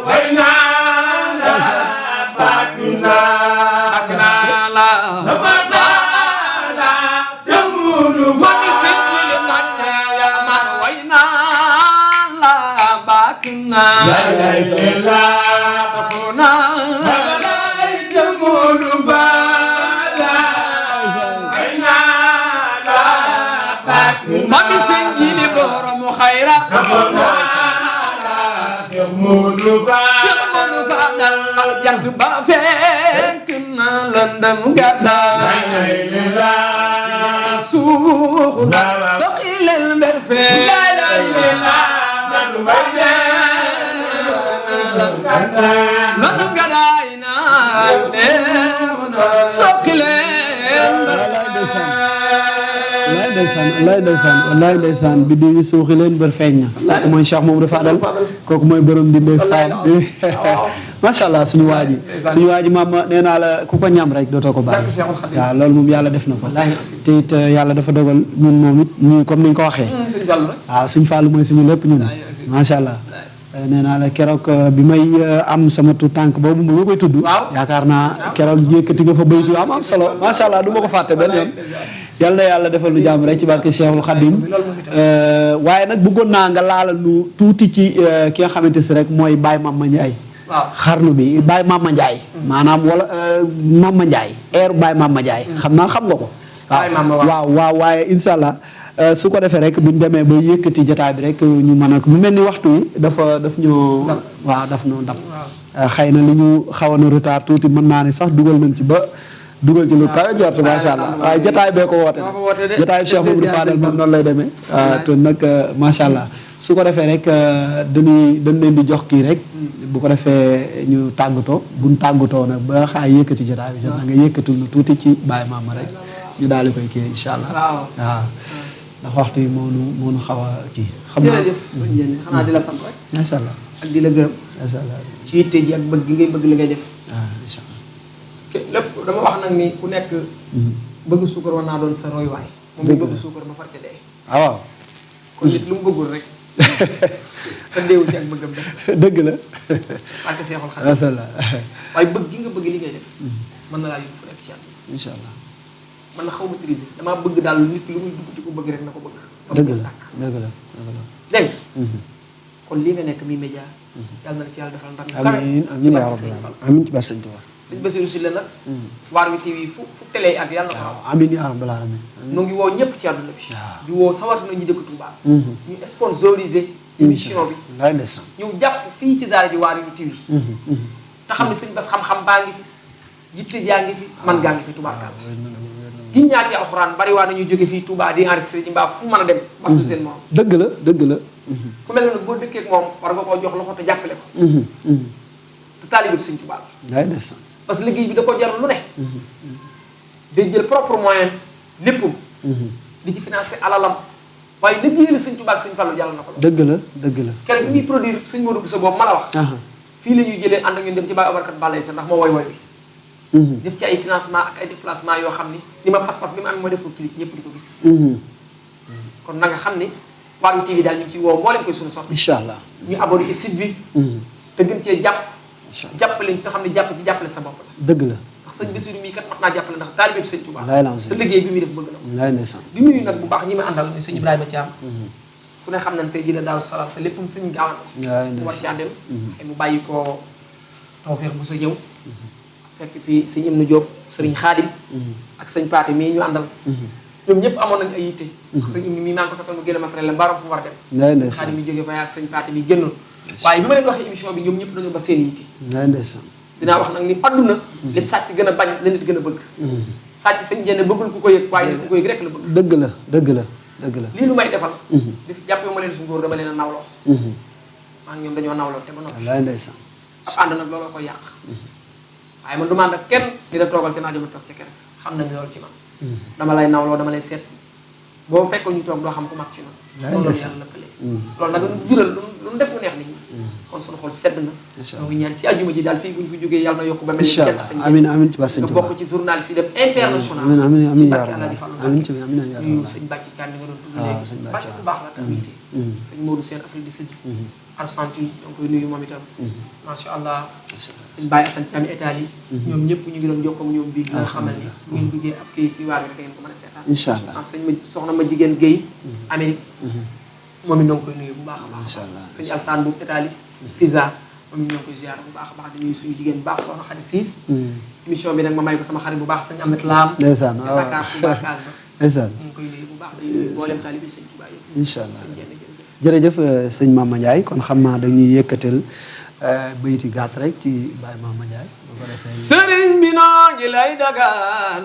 Speaker 3: way naa la bàkk naa
Speaker 4: la
Speaker 3: sama daala Seex Modu
Speaker 4: ma ngi seetlu Mbàkke man way naa la bàkk naa
Speaker 3: lay lay le la
Speaker 4: safoo naa
Speaker 3: Seex Modu
Speaker 4: Cheikh Modou Fadal jant ba fekk na lëndëm gàddaay suux na soqi leen mbir fee lëndëm gàddaay na soqi leen mbir
Speaker 1: wallaay ndeysaan bi di suuxi leen bër feeñ na kooku mooy Cheikh Mamadou Fadal kooku mooy borom di ndeysaan macha allah suñu waa ji maam nee naa la ku ko ñam rek dootoo ko bàyyi waaw loolu moom yàlla def na ko te it yàlla dafa dogal ñun moom it ñu comme ni ñu ko waxee waaw suñ Fallou mooy suñu lépp ñun macha allah nee naa la keroog bi may am sama tu tànk boobu ma koy tudd yaakaar naa keroog yëkkati nga fa baytu am solo macha allah du ma ko fàtte benn yoon yal na yàlla defal lu jàmm rek ci barke Cheikhul Khadim waaye nag bëggoon naa nga laala nu tuuti ci ki nga xamante si rek mooy Baye Mama Ndiaye xarnu bi Baye Mama Ndiaye maanaam wala Mama Ndiaye eeru Baye Mama Ndiaye xam naa xam nga ko waaw waaye incha allah su ko defee rek buñ demee ba yëkkati jotaay bi rek ñu mën a mu mel ni waxtu wi daf ñoo daf ñoo dab xëy na li ñu xawoon a retard tuuti mën naa ne sax dugal nañ ci ba dugal ci lu kawe jort macha allah waaye jotaay bee ko woote jotaay Cheikh Mamadou Fadal moom noonu lay demee te nag macha allah su ko defee rek dañ leen di jox kii rek bu ko defee ñu tàggatoo buñ tàggatoo nag ba xaay yëkkati jotaay bi jot na nga yëkkatul nu tuuti ci Baye Mama rek ñu daal di koy kii incha allah waaw ndax waxtu yi moo nu xaw a kii xam naa
Speaker 2: jërëjëf sëñ Diène xanaa di la sant rek
Speaker 1: macha allah
Speaker 2: ak di la gërëm
Speaker 1: macha allah
Speaker 2: ci yitte ji ak bëgg gi ngay bëgg li ngay def
Speaker 1: waaw incha allah
Speaker 2: lépp dama wax nag ni ku nekk bëgg suukar war naa doon sa royuwaay moom mi bëgg suukar ma far ca dee
Speaker 1: waaw
Speaker 2: kon nit lu mu bëggul rek te deewul ci ak bëggam des na
Speaker 1: dëgg la
Speaker 2: barke Seexul Xadiim
Speaker 1: macha allah
Speaker 2: waaye bëgg gi nga bëgg li ngay def mën na laa yóbbu fu nekk ci yàlla
Speaker 1: incha allah
Speaker 2: man na xaw ma maîtriser damaa bëgg daal nit lu muy dugg di ko bëgg rek na ko bëgg
Speaker 1: dëgg la dëgg la
Speaker 2: dégg kon lii nga nekk mi média yàlla na la ci yàlla defal ndam yu kawe
Speaker 1: amiin
Speaker 2: ci
Speaker 1: amiin yaa
Speaker 2: barke
Speaker 1: rabbal
Speaker 2: Sëñ Fall
Speaker 1: amiin ci barke Sëñ Tuubaa
Speaker 2: sëñ Bassirou Sylla nag waar wi TV fu télé ak yàlla na ko raw
Speaker 1: amiin yaa rabbal amiin
Speaker 2: nu ngi woo ñëpp ci àdduna bi
Speaker 1: waaw
Speaker 2: di woo sawatina ñu dëkk Touba ñu sponsoriser émission bi
Speaker 1: lay ndeysaan
Speaker 2: ñu jàpp fii ci daara ji waar wi TV te xam ne sëñ Bass xam-xam baa ngi fi yitte jaa ngi fi man gaa ngi fi tubaarkaal giñ ñaa ci alxuraan bari waa nañuy jóge fii Touba di enregistré ci mbaa fu mu mën a dem basul seen morom
Speaker 1: dëgg la
Speaker 2: ku mel ne nag boo dëkkee ak moom war nga koo jox loxo te jàppale ko te taalibe bi sëñ Touba la
Speaker 1: lay ndeysaan
Speaker 2: parce que liggéey bi da ko jar lu ne day jël propre moyen léppam di ci financé alalam waaye liggéeyal sëñ Touba ak sëñ Fallu jàll na ko la
Speaker 1: dëgg la
Speaker 2: keroog bi muy produire sëñ Modou Bousso boobu ma la wax fii la ñuy jëlee ànd ak ñun dem ci Baye Obarkat Balay sa ndax moo woy bi def ci ay financement ak ay déplacement yoo xam ni li ma pas-pas bi ma am ma deful clip ñëpp di ko gis kon na nga xam ni waar wi TV daal ñu ngi ciy woo mboolem koy suñu sorti
Speaker 1: incha allah
Speaker 2: ñu abonné ci site bi te gën cee jàppale ñu te xam ne jàppale sa bopp la
Speaker 1: dëgg la
Speaker 2: ndax sëñ Bassirou mii kat mat naa jàppale ndax taalibe bi sëñ Touba
Speaker 1: lay lancé
Speaker 2: te liggéey bi muy def bëgg na ko
Speaker 1: lay ndeysaan
Speaker 2: di nuyu nag bu baax ñi ma àndal muy sëñ Ibrahima Thiam ku ne xam nañ tey jii la Daaru Salaam te léppam sëñ gaawan mu war caa dem ay mu bàyyi ko tawfeex bu sa ñëw fekk fii sëñ Ibnu Diop sëriñ Xaadim ak sëñ Paate mii ñu àndal ñoom ñëpp amoon nañ ay yitte sëñ Ibnu mii maa ngi ko fekkoon mu génn matériel la mbaaram fu war a dem sëñ Xaadim mi jógee voyage sëñ Paate mi génnoon waaye bi ma leen waxee émission bi ñoom ñëpp dañoo ba seen yitte dinaa wax nag ni àdduna lépp sàcc gën a bañ la nit gën a bëgg sàcc sëñ Diène bëggul ku ko yëg waaye nit ku ko yëg rek la bëgg
Speaker 1: dëgg la
Speaker 2: lii lu may defal def jàppee ma leen su ngóor dama leen a nawloo maa ngi ñoom dañoo nawloo te ba noppi
Speaker 1: lay ndeysaan
Speaker 2: ab ànd nag looloo koy yàq waaye man du ma ànd ak kenn dina toogal ci naaj ma toog ca kenn xam nañ loolu ci man dama lay nawloo dama lay seet si boo fekkoon ñu toog doo xam ku mag ci noonu loolu yàlla lëkkalee loolu nag lu jural lu def mu neex nit ñi kon suñu xol sedd na ñoo ngi ñaan ci àjjuma ji daal fii bu ñu fi jógee yàlla na yokk ba mel ni kenn sañ
Speaker 1: amiin ci barke Sëñ
Speaker 2: nga
Speaker 1: Tuubaa
Speaker 2: bokk ci journaliste yi dem international
Speaker 1: amiin
Speaker 2: ci
Speaker 1: yaa
Speaker 2: barke
Speaker 1: rabbal
Speaker 2: Alaaji Fallu
Speaker 1: amiin ci amiin yaa
Speaker 2: nuyu
Speaker 1: rabbal
Speaker 2: sëñ Bàcci Thiam mi nga doon tudd
Speaker 1: waaw
Speaker 2: léegi
Speaker 1: sëñ Bàcci
Speaker 2: Bàcci bu baax la tamit sëñ Modou Sène Afrique du Sud Argentine ñoo ngi koy nuyu moom itam macha allah sëñ Baye Assane Thiam Italie ñoom ñëpp ñu ngi doon jokkoo ak ñoom bii dina xamal ni bu ngeen duggee ab kii ci waar bi rek ngeen ko mën a seetaan
Speaker 1: incha allah
Speaker 2: sëñ ma soxna ma jigéen Guèye Amérique moom it ñoo ngi koy nuyu bu baax a baax
Speaker 1: incha allah
Speaker 2: sëñ Alsane bu Italie pizza moom it ñoo ngi koy ziar bu baax a baax di nuyu suñu jigéen bu baax soxna Khady Siis émission bi nag ma may ko sama xarit bu baax sëñ Amet Lam
Speaker 1: ndeysaan
Speaker 2: ca Dakar Touba Kaas ba
Speaker 1: ndeysaan
Speaker 2: ñu ngi koy nuyu bu baax di nuyu mboolem taalibe sëñ Touba yëpp
Speaker 1: incha allah
Speaker 2: sëñ Diène jërëjëf
Speaker 1: jërëjëf sëñ Mama Ndiaye kon xam naa dañuy yëkkatal bayiti gàtt rek ci Baye Mama Ndiaye bu ko defee
Speaker 2: sëriñ bi noo ngi lay dagaan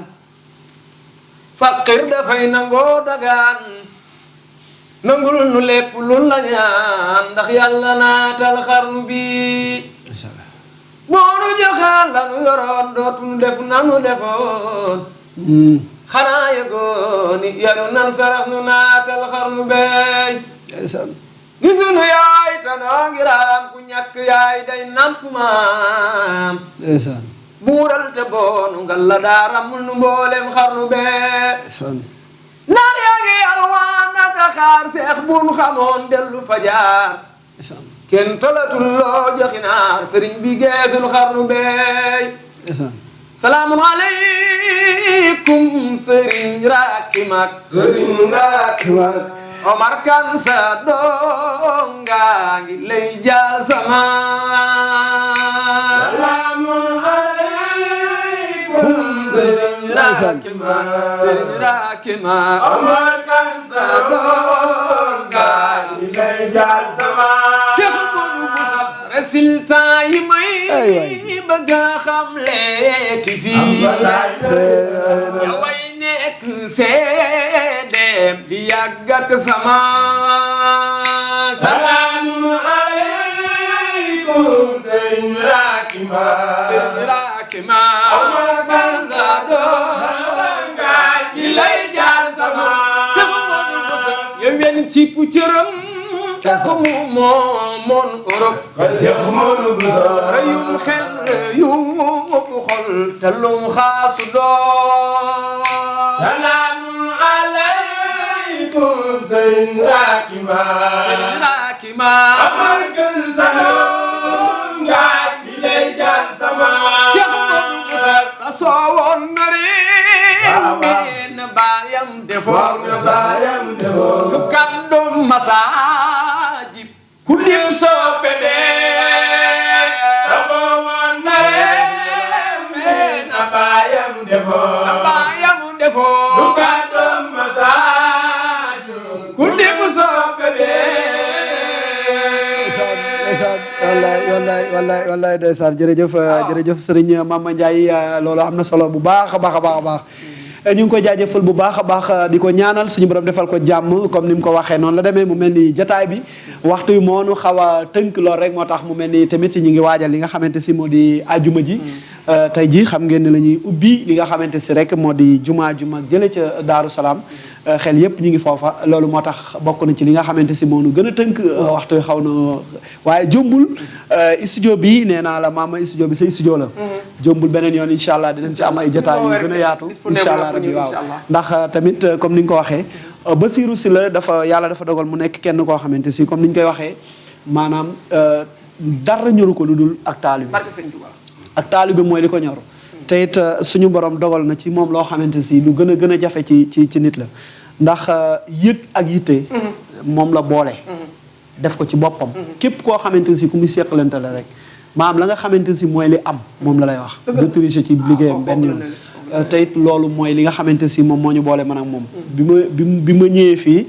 Speaker 2: faqir dafay nangoo dagaan nangul nu lépp lu la ñaan ndax yàlla naatal xarnu bi
Speaker 1: incha allah
Speaker 2: moonu joxaan la nu yoroon dootuñu def nanu defoon xanaa yëgoo ni yanu nan sarax nu naatal xarnu beey gisunu yaay tanoo ngi raam ku ñàkk yaay day namp maam buural te boonu ngal la daaramul nu mboolem xarnu bee naar yaa ngi alwaan naka xaar seex bun xamoon dellu fajaar kenn tolatul loo joxi naar sëriñ bi geesul xarnu beey salaamun aleykum sëriñ Rakimak Omar Kan sa donga ngi lay jaal sama salaamun aleykum sëriñ Rakimak Omar Kan sa donga ngi lay jaal sama Cheikh Modou Boussa résultat yi may bëgg a xam leeti fii yaway nekk seedeem di yàgg ak sama salaamun aleykum sëriñ Rakimak Omar Kan sa donga ngi lay jaal sama Cheikh Modou Boussa yow wen ci pucëram ko mu moomoon Europe Cheikh Modou Bousso rëyum xel rëyum xol te lum xaasu doon salaamun aleykum sëriñ Rakimak Omar Kan sa donga ngi lay jaal sama Cheikh Modou Bousso sa soowoon na réew na baayam defoon su kàddoom masaajib ku lim soppe dee sa soowoon na réew na baayam defoon su kàddoom masaajib ku lim soppe
Speaker 1: wallaay ndeysaan jërëjëf sëriñ Mama Ndiaye loolu am na solo bu baax a baax ñu ngi koy jaajëfal bu baax a baax di ko ñaanal suñu borom defal ko jàmm comme ni mu ko waxee noonu la demee mu mel ni jotaay bi waxtu yi moo nu xaw a tënk lool rek moo tax mu mel ni tamit ñu ngi waajal li nga xamante si moo di ajuma ji tey ji xam ngeen ne la ñuy ubbi li nga xamante si rek moo di juma jële ca Daaru Salaam xel yëpp ñu ngi foofa loolu moo tax bokk na ci li nga xamante si moo nu gën a tënk waxtu yi xaw na waaye jombul studio bi nee naa la maama studio bi sa studio la jombul beneen yoon incha allah dinañ ci am ay jotaay yu gën a yaatu incha allah rabbi waaw ndax tamit comme ni nga ko waxee Basirou Sylla yàlla dafa dogal mu nekk kenn koo xamante si comme ni ñu koy waxee maanaam dara ñoru ko lu dul ak taalibe ak taalibe mooy li ko ñor te it suñu borom dogal na ci moom loo xamante si lu gën a jafe ci nit la ndax yëg ak yitte moom la boole def ko ci boppam képp koo xamante si ku muy seqalante la rek maanaam la nga xamante si mooy li am moom la lay wax de tricher ci liggéeyam benn yoon te it loolu mooy li nga xamante si moom moo ñu boole man ak moom bi ma ñëwee fii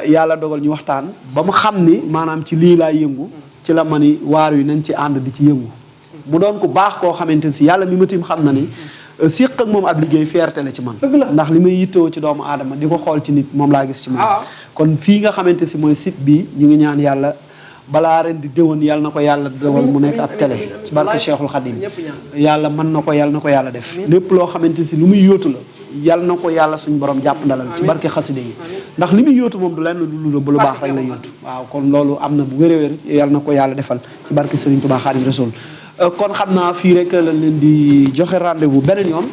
Speaker 1: yàlla dogal ñu waxtaan ba mu xam ni maanaam ci lii laa yëngu ci la ma ni waar wi nañ ci ànd di ci yëngu mu doon ku baax koo xamante si yàlla mi ma tim xam na ni séq ak moom ab liggéey fierté la ci man ndax li may yittewoo ci doomu aadama di ko xool ci nit moom laa gis ci moom kon fii nga xamante si mooy site bi ñu ngi ñaan yàlla balaa ren di déwén yàlla na ko yàlla dogal mu nekk ab télé ci barke Cheikhul Khadim yàlla mën na ko yàlla def lépp loo xamante si lu muy yóotu la yàlla na ko yàlla suñu borom jàpp ndalal ci barke xaside yi ndax li muy yóotu moom du lenn lu ba lu baax rek la yóotu waaw kon loolu am na bu wér-wér yàlla na ko yàlla defal ci barke Serigne Touba Khadim Rasoul kon xam naa fii rek lañ leen di joxe rendez-vous beneen yoon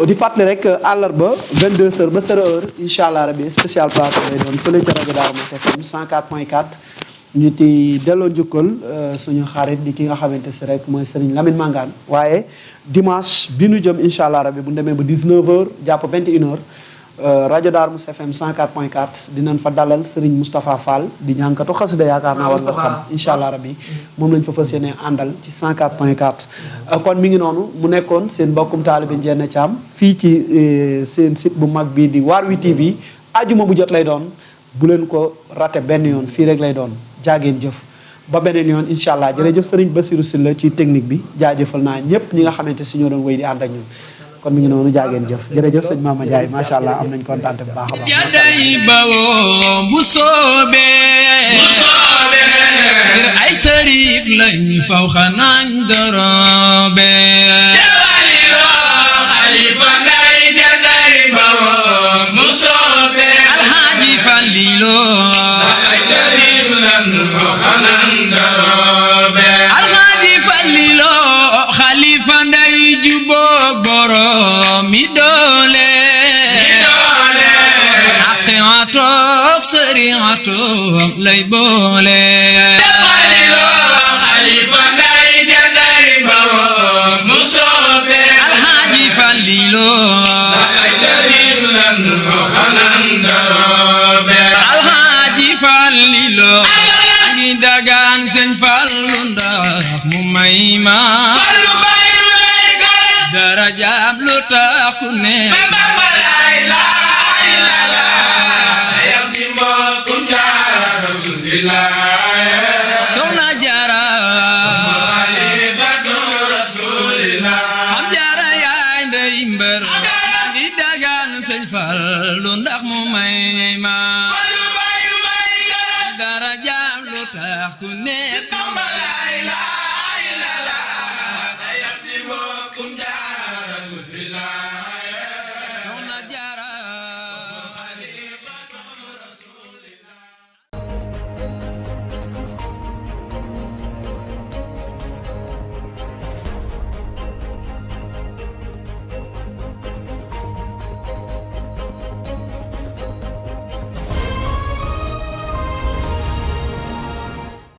Speaker 1: di fàttali rek àllarba 22h ba 0h incha allah rabi spécial plateau lay doon fële ca rajo Darou Mouhty FM 104.4 ñu ci delloo njukkal suñu xarit di ki nga xamante si rek mooy Serigne Lamine Mangane waaye dimanche bi nu jëm incha allah rabi bu ñu demee ba 19h jàpp 21h rajo Darou Mouhty FM 104.4 dinañ fa dalal Serigne Moustapha Fall di ñànkatu xasida yaakaar naa war nga xam incha allah rabi moom lañ fa fas yéene àndal ci 104.4 kon mi ngi noonu mu nekkoon seen mbokkum taalibe Ndiéné Thiam fii ci seen site bu mag bii di Waar wi TV ajuma bu jot lay doon bu leen ko raté benn yoon fii rek lay doon jaageen jëf ba beneen yoon incha allah jërëjëf Serigne Bassirou Sylla ci technique bi jaajëfal naa ñëpp ñi nga xamante si ñoo doon wéy di ànd ak ñun kon mi ngi noonu jaageen jëf jërëjëf sëñ Mama Ndiaye macha allah am nañ kontaan bu baax a baax.
Speaker 4: jaday bawoo bu soobee ngir ay sërif lañ faw xanaañ dorobe xalifa ngay jaday bawoo bu soobee alxaaji Falilo ay sërif lañ faw xanaañ dorobe alxaaji Falilo xalifa nday juboo borom mi doole atook sëriñatook lay boole xalifa nday jaday bawoo mu soobe alxaaji Falilo ay sëriñ lan ko xanan daroobe alxaaji Falilo ngi dagaan sëñ Fallu ndax mu may ma darajaam lu tax ku ne